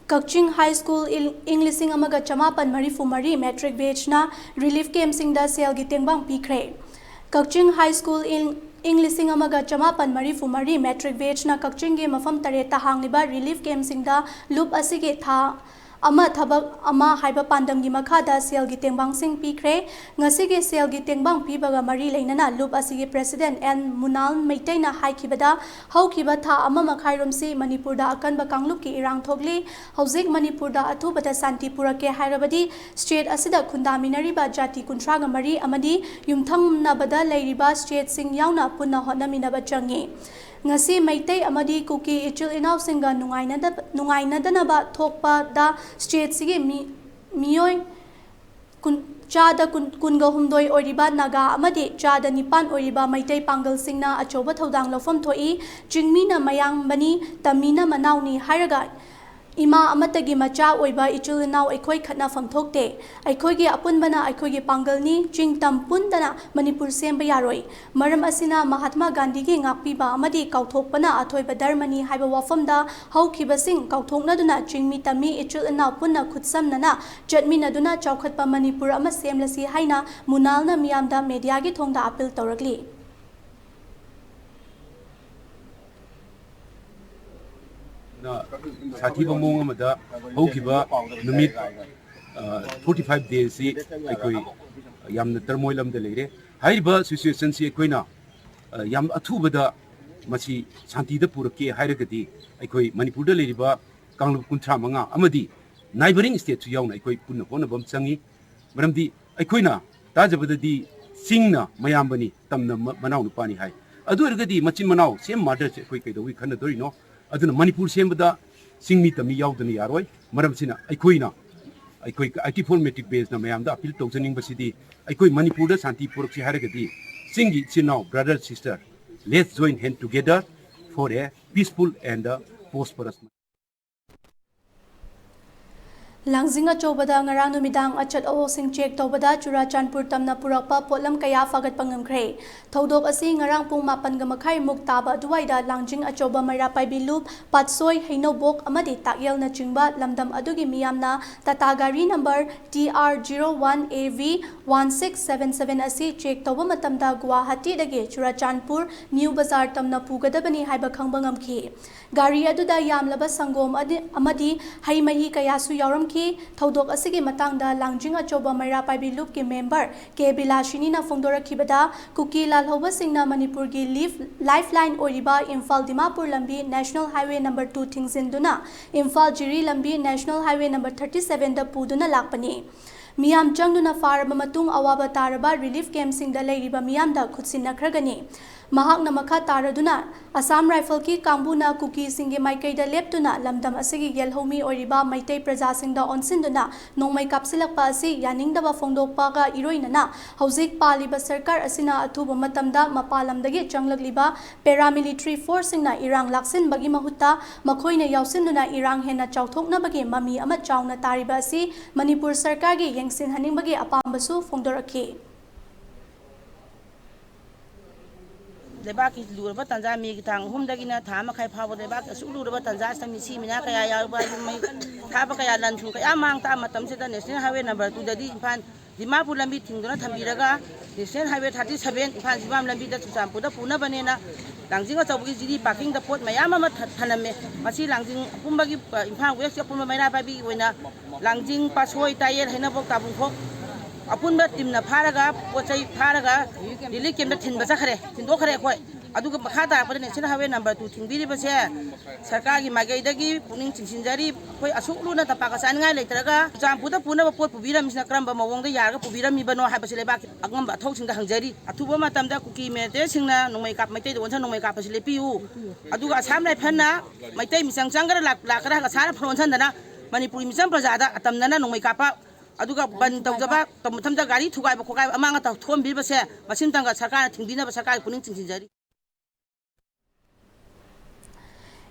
ꯀꯛꯆꯤꯡ High School ꯏꯪ, ꯏꯪ ꯂꯤꯁꯤꯡ ꯑꯃꯒ ꯆꯃꯥꯄꯟ ꯃꯔꯤꯐꯨ ꯃꯔꯤ matric batch ꯅ relief camp ꯁꯤꯡꯗ ꯁꯦꯜꯒꯤ ꯇꯦꯡꯕꯥꯡ ꯄꯤꯈ꯭ꯔꯦ꯫ ꯀꯛꯆꯤꯡ High School ꯏꯪ, ꯏꯪ ꯂꯤꯁꯤꯡ ꯑꯃꯒ ꯆꯃꯥꯄꯟ ꯃꯔꯤꯐꯨ ꯃꯔꯤ matric batch ꯅ ꯀꯛꯆꯤꯡꯒꯤ ꯃꯐꯝ ꯇꯔꯦꯠꯇ ꯍꯥꯡꯂꯤꯕ relief camp ꯁꯤꯡꯗ ꯂꯨꯞ ꯑꯁꯤꯒꯤ ꯊꯥ ꯑꯃ ꯊꯕꯛ ꯑꯃ ꯍꯥꯏꯕ ꯄꯥꯟꯗꯝꯒꯤ ꯃꯈꯥꯗ ꯁꯦꯜꯒꯤ ꯇꯦꯡꯕꯥꯡꯁꯤꯡ ꯄꯤꯈ꯭ꯔꯦ꯫ ꯉꯁꯤꯒꯤ ꯁꯦꯜꯒꯤ ꯇꯦꯡꯕꯥꯡ ꯄꯤꯕꯒ ꯃꯔꯤ ꯂꯩꯅꯅ ꯂꯨꯞ ꯑꯁꯤꯒꯤ president ꯑꯦꯟ ꯃꯨꯅꯥꯜ ꯃꯩꯇꯩꯅ ꯍꯥꯏꯈꯤꯕꯗ, ꯍꯧꯈꯤꯕ ꯊꯥ ꯑꯃ ꯃꯈꯥꯏꯔꯣꯝꯁꯤ ꯃꯅꯤꯄꯨꯔꯗ ꯑꯀꯟꯕ ꯀꯥꯡꯂꯨꯞꯀꯤ ꯏꯔꯥꯡ ꯊꯣꯛꯂꯤ꯫ ꯍꯧꯖꯤꯛ ꯃꯅꯤꯄꯨꯔꯗ ꯑꯊꯨꯕꯗ ꯁꯥꯟꯇꯤ ꯄꯨꯔꯛꯀꯦ ꯍꯥꯏꯔꯕꯗꯤ state ꯑꯁꯤꯗ ꯈꯨꯟꯗꯥꯃꯤꯟꯅꯔꯤꯕ ꯖꯥꯇꯤ ꯀꯨꯟꯊ꯭ꯔꯥꯒ ꯃꯔꯤ ꯑꯃꯗꯤ ꯌꯨꯝꯊꯪꯅꯕꯗ ꯂꯩꯔꯤꯕ state ꯁꯤꯡ ꯌꯥꯎꯅ ꯄꯨꯟꯅ ꯍꯣꯠꯅꯃꯤꯟꯅꯕ ꯆꯪꯏ꯫ ꯉꯁꯤ ꯃꯩꯇꯩ ꯑꯃꯗꯤ ꯀꯨꯀꯤ ꯏꯆꯤꯜ ꯏꯅꯥꯎꯁꯤꯡꯒ ꯅꯨꯡꯉꯥꯏꯅꯗ-, ꯅꯨꯡꯉꯥꯏꯅꯗꯅꯕ ꯊꯣꯛꯄꯗ state ꯁꯤꯒꯤ ꯃꯤ-, ꯃꯤꯑꯣꯏ ꯀꯨꯟ, ꯆꯥꯗ ꯀꯨꯟ, ꯀꯨꯟꯒ ꯍꯨꯝꯗꯣꯏ ꯑꯣꯏꯔꯤꯕ ꯅꯥꯒꯥ ꯑꯃꯗꯤ ꯆꯥꯗ ꯅꯤꯄꯥꯟ ꯑꯣꯏꯔꯤꯕ ꯃꯩꯇꯩ ꯄꯥꯡꯒꯜꯁꯤꯡꯅ ꯑꯆꯧꯕ ꯊꯧꯗꯥꯡ ꯂꯧꯐꯝ ꯊꯣꯛꯏ꯫ ꯆꯤꯡꯃꯤꯅ ꯃꯌꯥꯝꯕꯅꯤ, ꯇꯝꯃꯤꯅ ꯃꯅꯥꯎꯅꯤ ꯍꯥꯏꯔꯒ ꯏꯃꯥ ꯑꯃꯠꯇꯒꯤ ꯃꯆꯥ ꯑꯣꯏꯕ ꯏꯆꯤꯜ ꯏꯅꯥꯎ ꯑꯩꯈꯣꯏ ꯈꯠꯅꯐꯝ ꯊꯣꯛꯇꯦ꯫ ꯑꯩꯈꯣꯏꯒꯤ ꯑꯄꯨꯟꯕꯅ ꯑꯩꯈꯣꯏꯒꯤ ꯄꯥꯡꯒꯜꯅꯤ꯫ ꯆꯤꯡ ꯇꯝ ꯄꯨꯟꯗꯅ ꯃꯅꯤꯄꯨꯔ ꯁꯦꯝꯕ ꯌꯥꯔꯣꯏ꯫ ꯃꯔꯝ ꯑꯁꯤꯅ ꯃꯍꯥꯠꯃꯥ ꯒꯥꯟꯙꯤꯒꯤ ꯉꯥꯛꯄꯤꯕ ꯑꯃꯗꯤ ꯀꯥꯎꯊꯣꯛꯄꯅ ꯑꯊꯣꯏꯕ ꯙꯔꯃꯅꯤ ꯍꯥꯏꯕ ꯋꯥꯐꯝꯗ ꯍꯧꯈꯤꯕꯁꯤꯡ ꯀꯥꯎꯊꯣꯛꯅꯗꯨꯅ ꯆꯤꯡꯃꯤ ꯇꯝꯃꯤ ꯏꯆꯤꯜ ꯏꯅꯥꯎ ꯄꯨꯟꯅ ꯈꯨꯠꯁꯝꯅꯅ ꯆꯠꯃꯤꯟꯅꯗꯨꯅ ꯆꯥꯎꯈꯠꯄ ꯃꯅꯤꯄꯨꯔ ꯑꯃ ꯁꯦꯝꯂꯁꯤ ꯍꯥꯏꯅ ꯃꯨꯅꯥꯜꯅ ꯃꯤꯌꯥꯝꯗ media ꯒꯤ ꯊꯣꯡꯗ appeal ꯇꯧꯔꯛꯂꯤ꯫ ꯁꯥꯊꯤꯕ ꯃꯑꯣꯡ ꯑꯃꯗ ꯍꯧꯈꯤꯕ ꯅꯨꯃꯤꯠ forty five days ꯁꯤ ꯑꯩꯈꯣꯏ ꯌꯥꯝꯅ turmoil ꯑꯃꯗ ꯂꯩꯔꯦ꯫ ꯍꯥꯏꯔꯤꯕ situation ꯁꯤ ꯑꯩꯈꯣꯏꯅ ꯌꯥꯝ ꯑꯊꯨꯕꯗ ꯃꯁꯤ ꯁꯥꯟꯇꯤꯗ ꯄꯨꯔꯛꯀꯦ ꯍꯥꯏꯔꯒꯗꯤ ꯑꯩꯈꯣꯏ ꯃꯅꯤꯄꯨꯔꯗ ꯂꯩꯔꯤꯕ ꯀꯥꯡꯂꯨꯞ ꯀꯨꯟꯊ꯭ꯔꯥ ꯃꯉꯥ ꯑꯃꯗꯤ neighbouring state ꯁꯨ ꯌꯥꯎꯅ ꯑꯩꯈꯣꯏ ꯄꯨꯟꯅ ꯍꯣꯠꯅꯕ ꯑꯃ ꯆꯪꯉꯤ꯫ ꯃꯔꯝꯗꯤ ꯑꯩꯈꯣꯏꯅ ꯇꯥꯖꯕꯗꯗꯤ ꯆꯤꯡꯅ ꯃꯌꯥꯝꯕꯅꯤ, ꯇꯝꯅ ꯃ-, ꯃꯅꯥꯎꯅꯨꯄꯥꯅꯤ ꯍꯥꯏ꯫ ꯑꯗꯨ ꯑꯣꯏꯔꯒꯗꯤ ꯃꯆꯤꯟ ꯃꯅꯥꯎ same mother ꯁꯦ ꯑꯩꯈꯣꯏ ꯀꯩꯗꯧꯕꯩ ꯈꯟꯅꯗꯣꯔꯤꯅꯣ? ꯑꯗꯨꯅ ꯃꯅꯤꯄꯨꯔ ꯁꯦꯝꯕꯗ ꯆꯤꯡꯃꯤ ꯇꯝꯃꯤ ꯌꯥꯎꯗꯅ ꯌꯥꯔꯣꯏ꯫ ꯃꯔꯝꯁꯤꯅ ꯑꯩꯈꯣꯏꯅ, ꯑꯩꯈꯣꯏ eighty four matric batch ꯅ ꯃꯌꯥꯝꯗ appeal ꯇꯧꯖꯅꯤꯡꯕꯁꯤꯗꯤ, ꯑꯩꯈꯣꯏ ꯃꯅꯤꯄꯨꯔꯗ ꯁꯥꯟꯇꯤ ꯄꯨꯔꯛꯁꯤ ꯍꯥꯏꯔꯒꯗꯤ ꯆꯤꯡꯒꯤ ꯏꯆꯤꯟ ꯏꯅꯥꯎ, brother, sister, let's join hand together for a peaceful and prosperous. ꯂꯥꯡꯖꯤꯡ ꯑꯆꯧꯕꯗ ꯉꯔꯥꯡ ꯅꯨꯃꯤꯗꯥꯡ ꯑꯆꯠ ꯑꯋꯣꯛꯁꯤꯡ check ꯇꯧꯕꯗ ꯆꯨꯔꯥꯆꯥꯟꯄꯨꯔ ꯇꯝꯅ ꯄꯨꯔꯛꯄ ꯄꯣꯠꯂꯝ ꯀꯌꯥ ꯐꯥꯒꯠꯄ ꯉꯝꯈ꯭ꯔꯦ꯫ ꯊꯧꯗꯣꯛ ꯑꯁꯤ ꯉꯔꯥꯡ ꯄꯨꯡ ꯃꯥꯄꯟꯒ ꯃꯈꯥꯏꯃꯨꯛ ꯇꯥꯕ ꯑꯗꯨꯋꯥꯏꯗ ꯂꯥꯡꯖꯤꯡ ꯑꯆꯧꯕ ꯃꯩꯔꯥ ꯄꯥꯏꯕꯤ ꯂꯨꯞ, ꯄꯥꯠꯁꯣꯏ, ꯍꯩꯅꯧꯕꯣꯛ ꯑꯃꯗꯤ ꯇꯥꯛꯌꯦꯜꯅꯆꯤꯡꯕ ꯂꯝꯗꯝ ꯑꯗꯨꯒꯤ ꯃꯤꯌꯥꯝꯅ ꯇꯥꯇꯥ ꯒꯥꯔꯤ number T R zero one A V one six seven seven ꯑꯁꯤ check ꯇꯧꯕ ꯃꯇꯝꯗ ꯒꯨꯋꯥꯍꯥꯇꯤꯗꯒꯤ ꯆꯨꯔꯥꯆꯥꯟꯄꯨꯔ ꯅ꯭ꯌꯨ ꯕꯖꯥꯔ ꯇꯝꯅ ꯄꯨꯒꯗꯕꯅꯤ ꯍꯥꯏꯕ ꯈꯪꯕ ꯉꯝꯈꯤ꯫ ꯒꯥꯔꯤ ꯑꯗꯨꯗ ꯌꯥꯝꯂꯕ ꯁꯪꯒꯣꯝ ꯑꯗꯤ-, ꯑꯃꯗꯤ ꯍꯩ ꯃꯍꯤ ꯀꯌꯥꯁꯨ ꯌꯥꯎꯔꯝꯈꯤ꯫ ꯊꯧꯗꯣꯛ ꯑꯁꯤꯒꯤ ꯃꯇꯥꯡꯗ ꯂꯥꯡꯖꯤꯡ ꯑꯆꯧꯕ ꯃꯩꯔꯥ ꯄꯥꯏꯕꯤ ꯂꯨꯞꯀꯤ member ꯀꯦ ꯕꯤꯂꯥꯁꯤꯅꯤꯅ ꯐꯣꯡꯗꯣꯔꯛꯈꯤꯕꯗ, ꯀꯨꯀꯤ ꯂꯥꯜꯍꯧꯕꯁꯤꯡꯅ ꯃꯅꯤꯄꯨꯔꯒꯤ ꯂꯤꯐ-, lifeline ꯑꯣꯏꯔꯤꯕ ꯏꯝꯐꯥꯜ ꯗꯤꯃꯥꯄꯨꯔ ꯂꯝꯕꯤ National Highway number two ꯊꯤꯡꯖꯤꯟꯗꯨꯅ Imphal ꯖꯤꯔꯤ ꯂꯝꯕꯤ National Highway number thirty seven ꯗ ꯄꯨꯗꯨꯅ ꯂꯥꯛꯄꯅꯤ꯫ ꯃꯤꯌꯥꯝ ꯆꯪꯗꯨꯅ ꯐꯥꯔꯕ ꯃꯇꯨꯡ ꯑꯋꯥꯕ ꯇꯥꯔꯕ relief camp ꯁꯤꯡꯗ ꯂꯩꯔꯤꯕ ꯃꯤꯌꯥꯝꯗ ꯈꯨꯠꯁꯤꯟꯅꯈ꯭ꯔꯒꯅꯤ꯫ ꯃꯍꯥꯛꯅ ꯃꯈꯥ ꯇꯥꯔꯗꯨꯅ, ꯑꯁꯥꯝ ꯔꯥꯏꯐꯜꯒꯤ ꯀꯥꯡꯕꯨꯅ ꯀꯨꯀꯤꯁꯤꯡꯒꯤ ꯃꯥꯏꯀꯩꯗ ꯂꯦꯞꯇꯨꯅ ꯂꯝꯗꯝ ꯑꯁꯤꯒꯤ ꯌꯦꯜꯍꯧꯃꯤ ꯑꯣꯏꯔꯤꯕ ꯃꯩꯇꯩ ꯄ꯭ꯔꯖꯥꯁꯤꯡꯗ ꯑꯣꯟꯁꯤꯟꯗꯨꯅ ꯅꯣꯡꯃꯩ ꯀꯥꯞꯁꯤꯜꯂꯛꯄ ꯑꯁꯤ ꯌꯥꯅꯤꯡꯗꯕ ꯐꯣꯡꯗꯣꯛꯄꯒ ꯏꯔꯣꯏꯅꯅ ꯍꯧꯖꯤꯛ ꯄꯥꯜꯂꯤꯕ ꯁꯔꯀꯥꯔ ꯑꯁꯤꯅ ꯑꯊꯨꯕ ꯃꯇꯝꯗ ꯃꯄꯥꯟ ꯂꯝꯗꯒꯤ ꯆꯪꯂꯛꯂꯤꯕ paramilitary force ꯁꯤꯡꯅ ꯏꯔꯥꯡ ꯂꯥꯛꯁꯤꯟꯕꯒꯤ ꯃꯍꯨꯠꯇ ꯃꯈꯣꯏꯅ ꯌꯥꯎꯁꯤꯟꯗꯨꯅ ꯏꯔꯥꯡ ꯍꯦꯟꯅ ꯆꯥꯎꯊꯣꯛꯅꯕꯒꯤ ꯃꯃꯤ ꯑꯃ ꯆꯥꯎꯅ ꯇꯥꯔꯤꯕ ꯑꯁꯤ ꯃꯅꯤꯄꯨꯔ ꯁꯔꯀꯥꯔꯒꯤ ꯌꯦꯡꯁꯤꯟꯍꯟꯅꯤꯡꯕꯒꯤ ꯑꯄꯥꯝꯕꯁꯨ ꯐꯣꯡꯗꯣꯔꯛꯈꯤ꯫ ꯂꯩꯕꯥꯛꯀꯤ ꯂꯨꯔꯕ ꯇꯥꯟꯖꯥ, ꯃꯦꯒꯤ ꯇꯥꯡ ꯑꯍꯨꯝꯗꯒꯤꯅ ꯊꯥ ꯑꯃ ꯃꯈꯥꯏ ꯐꯥꯎꯕ ꯂꯩꯕꯥꯛꯀꯤ ꯑꯁꯨꯛ ꯂꯨꯔꯕ ꯇꯥꯟꯖꯥ ꯑꯁꯤꯗ ꯃꯤꯁꯤ ꯃꯤꯅꯥ ꯀꯌꯥ ꯌꯥꯎꯕ, ꯌꯨꯝ ꯃꯩ ꯊꯥꯕ ꯀꯌꯥ, ꯂꯟ ꯊꯨꯝ ꯀꯌꯥ ꯃꯥꯡ ꯇꯥꯛꯑ ꯃꯇꯝꯁꯤꯗ National Highway number two ꯗꯗꯤ ꯏꯝꯐꯥꯜ ꯗꯤꯃꯥꯄꯨꯔ ꯂꯝꯕꯤ ꯊꯤꯡꯗꯨꯅ ꯊꯝꯕꯤꯔꯒ National Highway thirty seven Imphal Jiribam ꯂꯝꯕꯤꯗ ꯆꯨꯔꯆꯥꯟꯄꯨꯔꯗ ꯄꯨꯅꯕꯅꯦꯅ ꯂꯥꯡꯖꯤꯡ ꯑꯆꯧꯕꯒꯤ ꯖꯤꯔꯤ ꯄꯥꯔꯀꯤꯡꯗ ꯄꯣꯠ ꯃꯌꯥꯝ ꯑꯃ ꯊ-, ꯊꯅꯝꯃꯦ꯫ ꯃꯁꯤ ꯂꯥꯡꯖꯤꯡ ꯑꯄꯨꯝꯕꯒꯤ, ꯑ, ꯏꯝꯐꯥꯜ West ꯑꯄꯨꯟꯕ ꯃꯩꯔꯥ ꯄꯥꯏꯕꯤꯒꯤ ꯑꯣꯏꯅ ꯂꯥꯡꯖꯤꯡ, ꯄꯥꯠꯁꯣꯏ, ꯇꯥꯌꯦꯜ, ꯍꯩꯅꯧꯕꯣꯛ, ꯇꯥꯕꯨꯡꯈꯣꯛ ꯑꯄꯨꯟꯕ ꯇꯤꯝꯅ ꯐꯥꯔꯒ ꯄꯣꯠ ꯆꯩ ꯐꯥꯔꯒ relief camp ꯇ ꯊꯤꯟꯕ ꯆꯠꯈ꯭ꯔꯦ, ꯊꯤꯟꯗꯣꯛꯈ꯭ꯔꯦ ꯑꯩꯈꯣꯏ꯫ ꯑꯗꯨꯒ ꯃꯈꯥ ꯇꯥꯔꯛꯄꯗ National Highway number two ꯊꯤꯡꯕꯤꯔꯤꯕꯁꯦ ꯁꯔꯀꯥꯔꯒꯤ ꯃꯥꯏꯀꯩꯗꯒꯤ ꯄꯨꯛꯅꯤꯡ ꯆꯤꯡꯁꯤꯟꯖꯔꯤ꯫ ꯑꯩꯈꯣꯏ ꯑꯁꯨꯛ ꯂꯨꯅ ꯇꯝꯄꯥꯛꯀ ꯆꯥꯅꯤꯡꯉꯥꯏ ꯂꯩꯇ꯭ꯔꯒ ꯆꯨꯔꯆꯥꯟꯄꯨꯔꯗ ꯄꯨꯅꯕ ꯄꯣꯠ ꯄꯨꯕꯤꯔꯝꯃꯤꯁꯤꯅ ꯀꯔꯝꯕ ꯃꯑꯣꯡꯗ ꯌꯥꯔꯒ ꯄꯨꯕꯤꯔꯝꯃꯤꯕꯅꯣ ꯍꯥꯏꯕꯁꯤ ꯂꯩꯕꯥꯛꯀꯤ ꯑꯉꯝꯕ ꯑꯊꯧꯁꯤꯡꯗ ꯍꯪꯖꯔꯤ꯫ ꯑꯊꯨꯕ ꯃꯇꯝꯗ ꯀꯨꯀꯤ military ꯁꯤꯡꯅ ꯅꯣꯡꯃꯩ ꯀꯥꯞ-, ꯃꯩꯇꯩꯗ ꯑꯣꯟꯁꯤꯟ ꯅꯣꯡꯃꯩ ꯀꯥꯞꯄꯁꯤ ꯂꯦꯞꯄꯤꯌꯨ꯫ ꯑꯗꯨꯒ Assam Rifle ꯅ ꯃꯩꯇꯩ ꯃꯤꯆꯪ ꯆꯪꯒꯗ꯭ꯔꯥ ꯂꯥꯛ-, ꯂꯥꯛꯀꯗ꯭ꯔꯥ ꯍꯥꯏꯔꯒ Assam Rifle ꯑꯣꯟꯁꯤꯟꯗꯅ ꯃꯅꯤꯄꯨꯔꯤ ꯃꯤꯆꯝ ꯄ꯭ꯔꯖꯥꯗ ꯑꯇꯝꯅꯅ ꯅꯣꯡꯃꯩ ꯀꯥꯞꯄ, ꯑꯗꯨꯒ ꯕꯟ ꯇꯧꯗꯕ, ꯃꯇꯝꯗ ꯒꯥꯔꯤ ꯊꯨꯒꯥꯏꯕ ꯈꯣꯠꯀꯥꯏꯕ ꯑꯃꯥꯡ ꯑꯇꯥ ꯊꯣꯛꯍꯟꯕꯤꯔꯤꯕꯁꯦ ꯃꯁꯤ ꯑꯃꯇꯪꯒ ꯁꯔꯀꯥꯔꯅ ꯊꯤꯡꯕꯤꯅꯕ ꯁꯔꯀꯥꯔꯒꯤ ꯄꯨꯛꯅꯤꯡ ꯆꯤꯡꯁꯤꯟꯖꯔꯤ꯫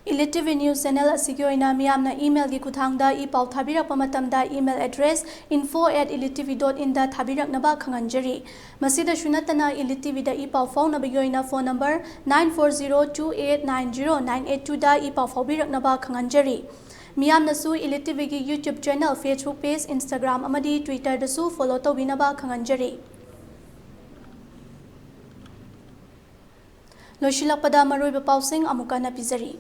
Elite TV News Channel ꯑꯁꯤꯒꯤ ꯑꯣꯏꯅ ꯃꯤꯌꯥꯝꯅ email ꯒꯤ ꯈꯨꯠꯊꯥꯡꯗ ꯏ ꯄꯥꯎ ꯊꯥꯕꯤꯔꯛꯄ ꯃꯇꯝꯗ email address info at elite TV dot in ꯗ ꯊꯥꯕꯤꯔꯛꯅꯕ ꯈꯪꯍꯟꯖꯔꯤ꯫ ꯃꯁꯤꯗꯁꯨ ꯅꯠꯇꯅ Elite TV ꯗ ꯏ ꯄꯥꯎ ꯐꯥꯎꯅꯕꯒꯤ ꯑꯣꯏꯅ phone number nine four zero two eight nine zero nine eight two ꯗ ꯏ ꯄꯥꯎ ꯐꯥꯎꯕꯤꯔꯛꯅꯕ ꯈꯪꯍꯟꯖꯔꯤ꯫ ꯃꯤꯌꯥꯝꯅꯁꯨ Elite TV ꯒꯤ YouTube channel, Facebook page, Instagram ꯑꯃꯗꯤ Twitter ꯗꯁꯨ follow ꯇꯧꯕꯤꯅꯕ ꯈꯪꯍꯟꯖꯔꯤ꯫ ꯂꯣꯏꯁꯤꯜꯂꯛꯄꯗ ꯃꯔꯨꯑꯣꯏꯕ ꯄꯥꯎꯁꯤꯡ ꯑꯃꯨꯛ ꯍꯟꯅ ꯄꯤꯖꯔꯤ꯫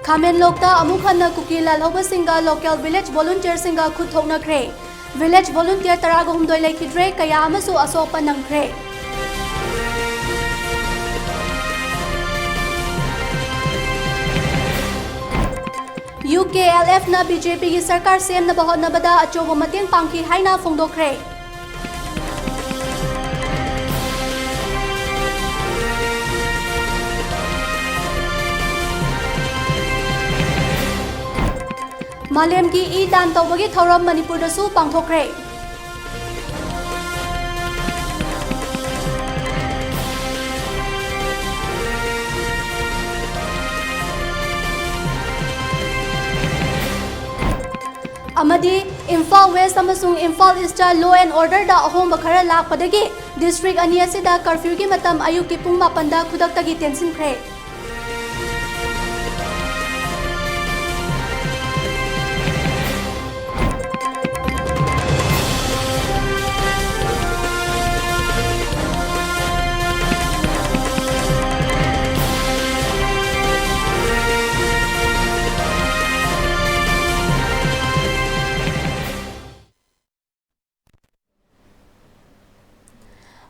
ꯈꯥꯃꯦꯟꯂꯣꯛꯇ ꯑꯃꯨꯛ ꯍꯟꯅ ꯀꯨꯀꯤ ꯂꯥꯜꯍꯧꯕꯁꯤꯡꯒ local village volunteer ꯁꯤꯡꯒ ꯈꯨꯠ ꯊꯣꯛꯅꯈ꯭ꯔꯦ꯫ Village volunteer ꯇꯔꯥꯒ ꯍꯨꯝꯗꯣꯏ ꯂꯩꯈꯤꯗ꯭ꯔꯦ, ꯀꯌꯥ ꯑꯃꯁꯨ ꯑꯁꯣꯛ ꯑꯄꯟ ꯅꯪꯈ꯭ꯔꯦ꯫ UKLF ꯅ BJP ꯒꯤ ꯁꯔꯀꯥꯔ ꯁꯦꯝꯅꯕ ꯍꯣꯠꯅꯕꯗ ꯑꯆꯧꯕ ꯃꯇꯦꯡ ꯄꯥꯡꯈꯤ ꯍꯥꯏꯅ ꯐꯣꯡꯗꯣꯛꯈ꯭ꯔꯦ꯫ ꯃꯥꯂꯦꯝꯒꯤ ꯏ ꯗꯥꯟ ꯇꯧꯕꯒꯤ ꯊꯧꯔꯝ ꯃꯅꯤꯄꯨꯔꯗꯁꯨ ꯄꯥꯡꯊꯣꯛꯈ꯭ꯔꯦ꯫ ꯑꯃꯗꯤ ꯏꯝꯐꯥꯜ ꯋꯦꯁ ꯑꯃꯁꯨꯡ ꯏꯝꯐꯥꯜ ꯏꯁꯇ law and orderꯗ ꯑꯍꯣꯡꯕ ꯈꯔ ꯂꯥꯛꯄꯗꯒꯤ district ꯑꯅꯤ ꯑꯁꯤꯗ curfewꯒꯤ ꯃꯇꯝ ꯑꯌꯨꯛꯀꯤ ꯄꯨꯡ ꯃꯥꯄꯟꯗ ꯈꯨꯗꯛꯇꯒꯤ ꯇꯦꯟꯁꯤꯟꯈ꯭ꯔꯦ꯫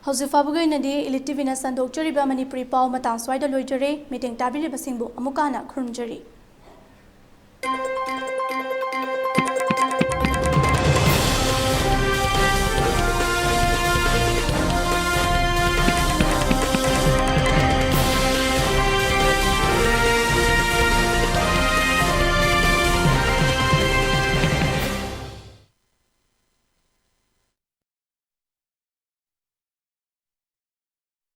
ꯍꯧꯖꯤꯛ ꯐꯥꯎꯕꯒꯤ ꯑꯣꯏꯅꯗꯤ Elite TVꯅ ꯁꯟꯗꯣꯛꯆꯔꯤꯕ ꯃꯅꯤꯄꯨꯔꯤ ꯄꯥꯎ ꯃꯇꯥꯡ ꯁ꯭ꯋꯥꯏꯗ ꯂꯣꯏꯖꯔꯦ꯫ ꯃꯤꯠꯌꯦꯡ ꯇꯥꯕꯤꯔꯤꯕꯁꯤꯡꯕꯨ ꯑꯃꯨꯛꯀ ꯍꯟꯅ ꯈꯨꯔꯨꯝꯖꯔꯤ꯫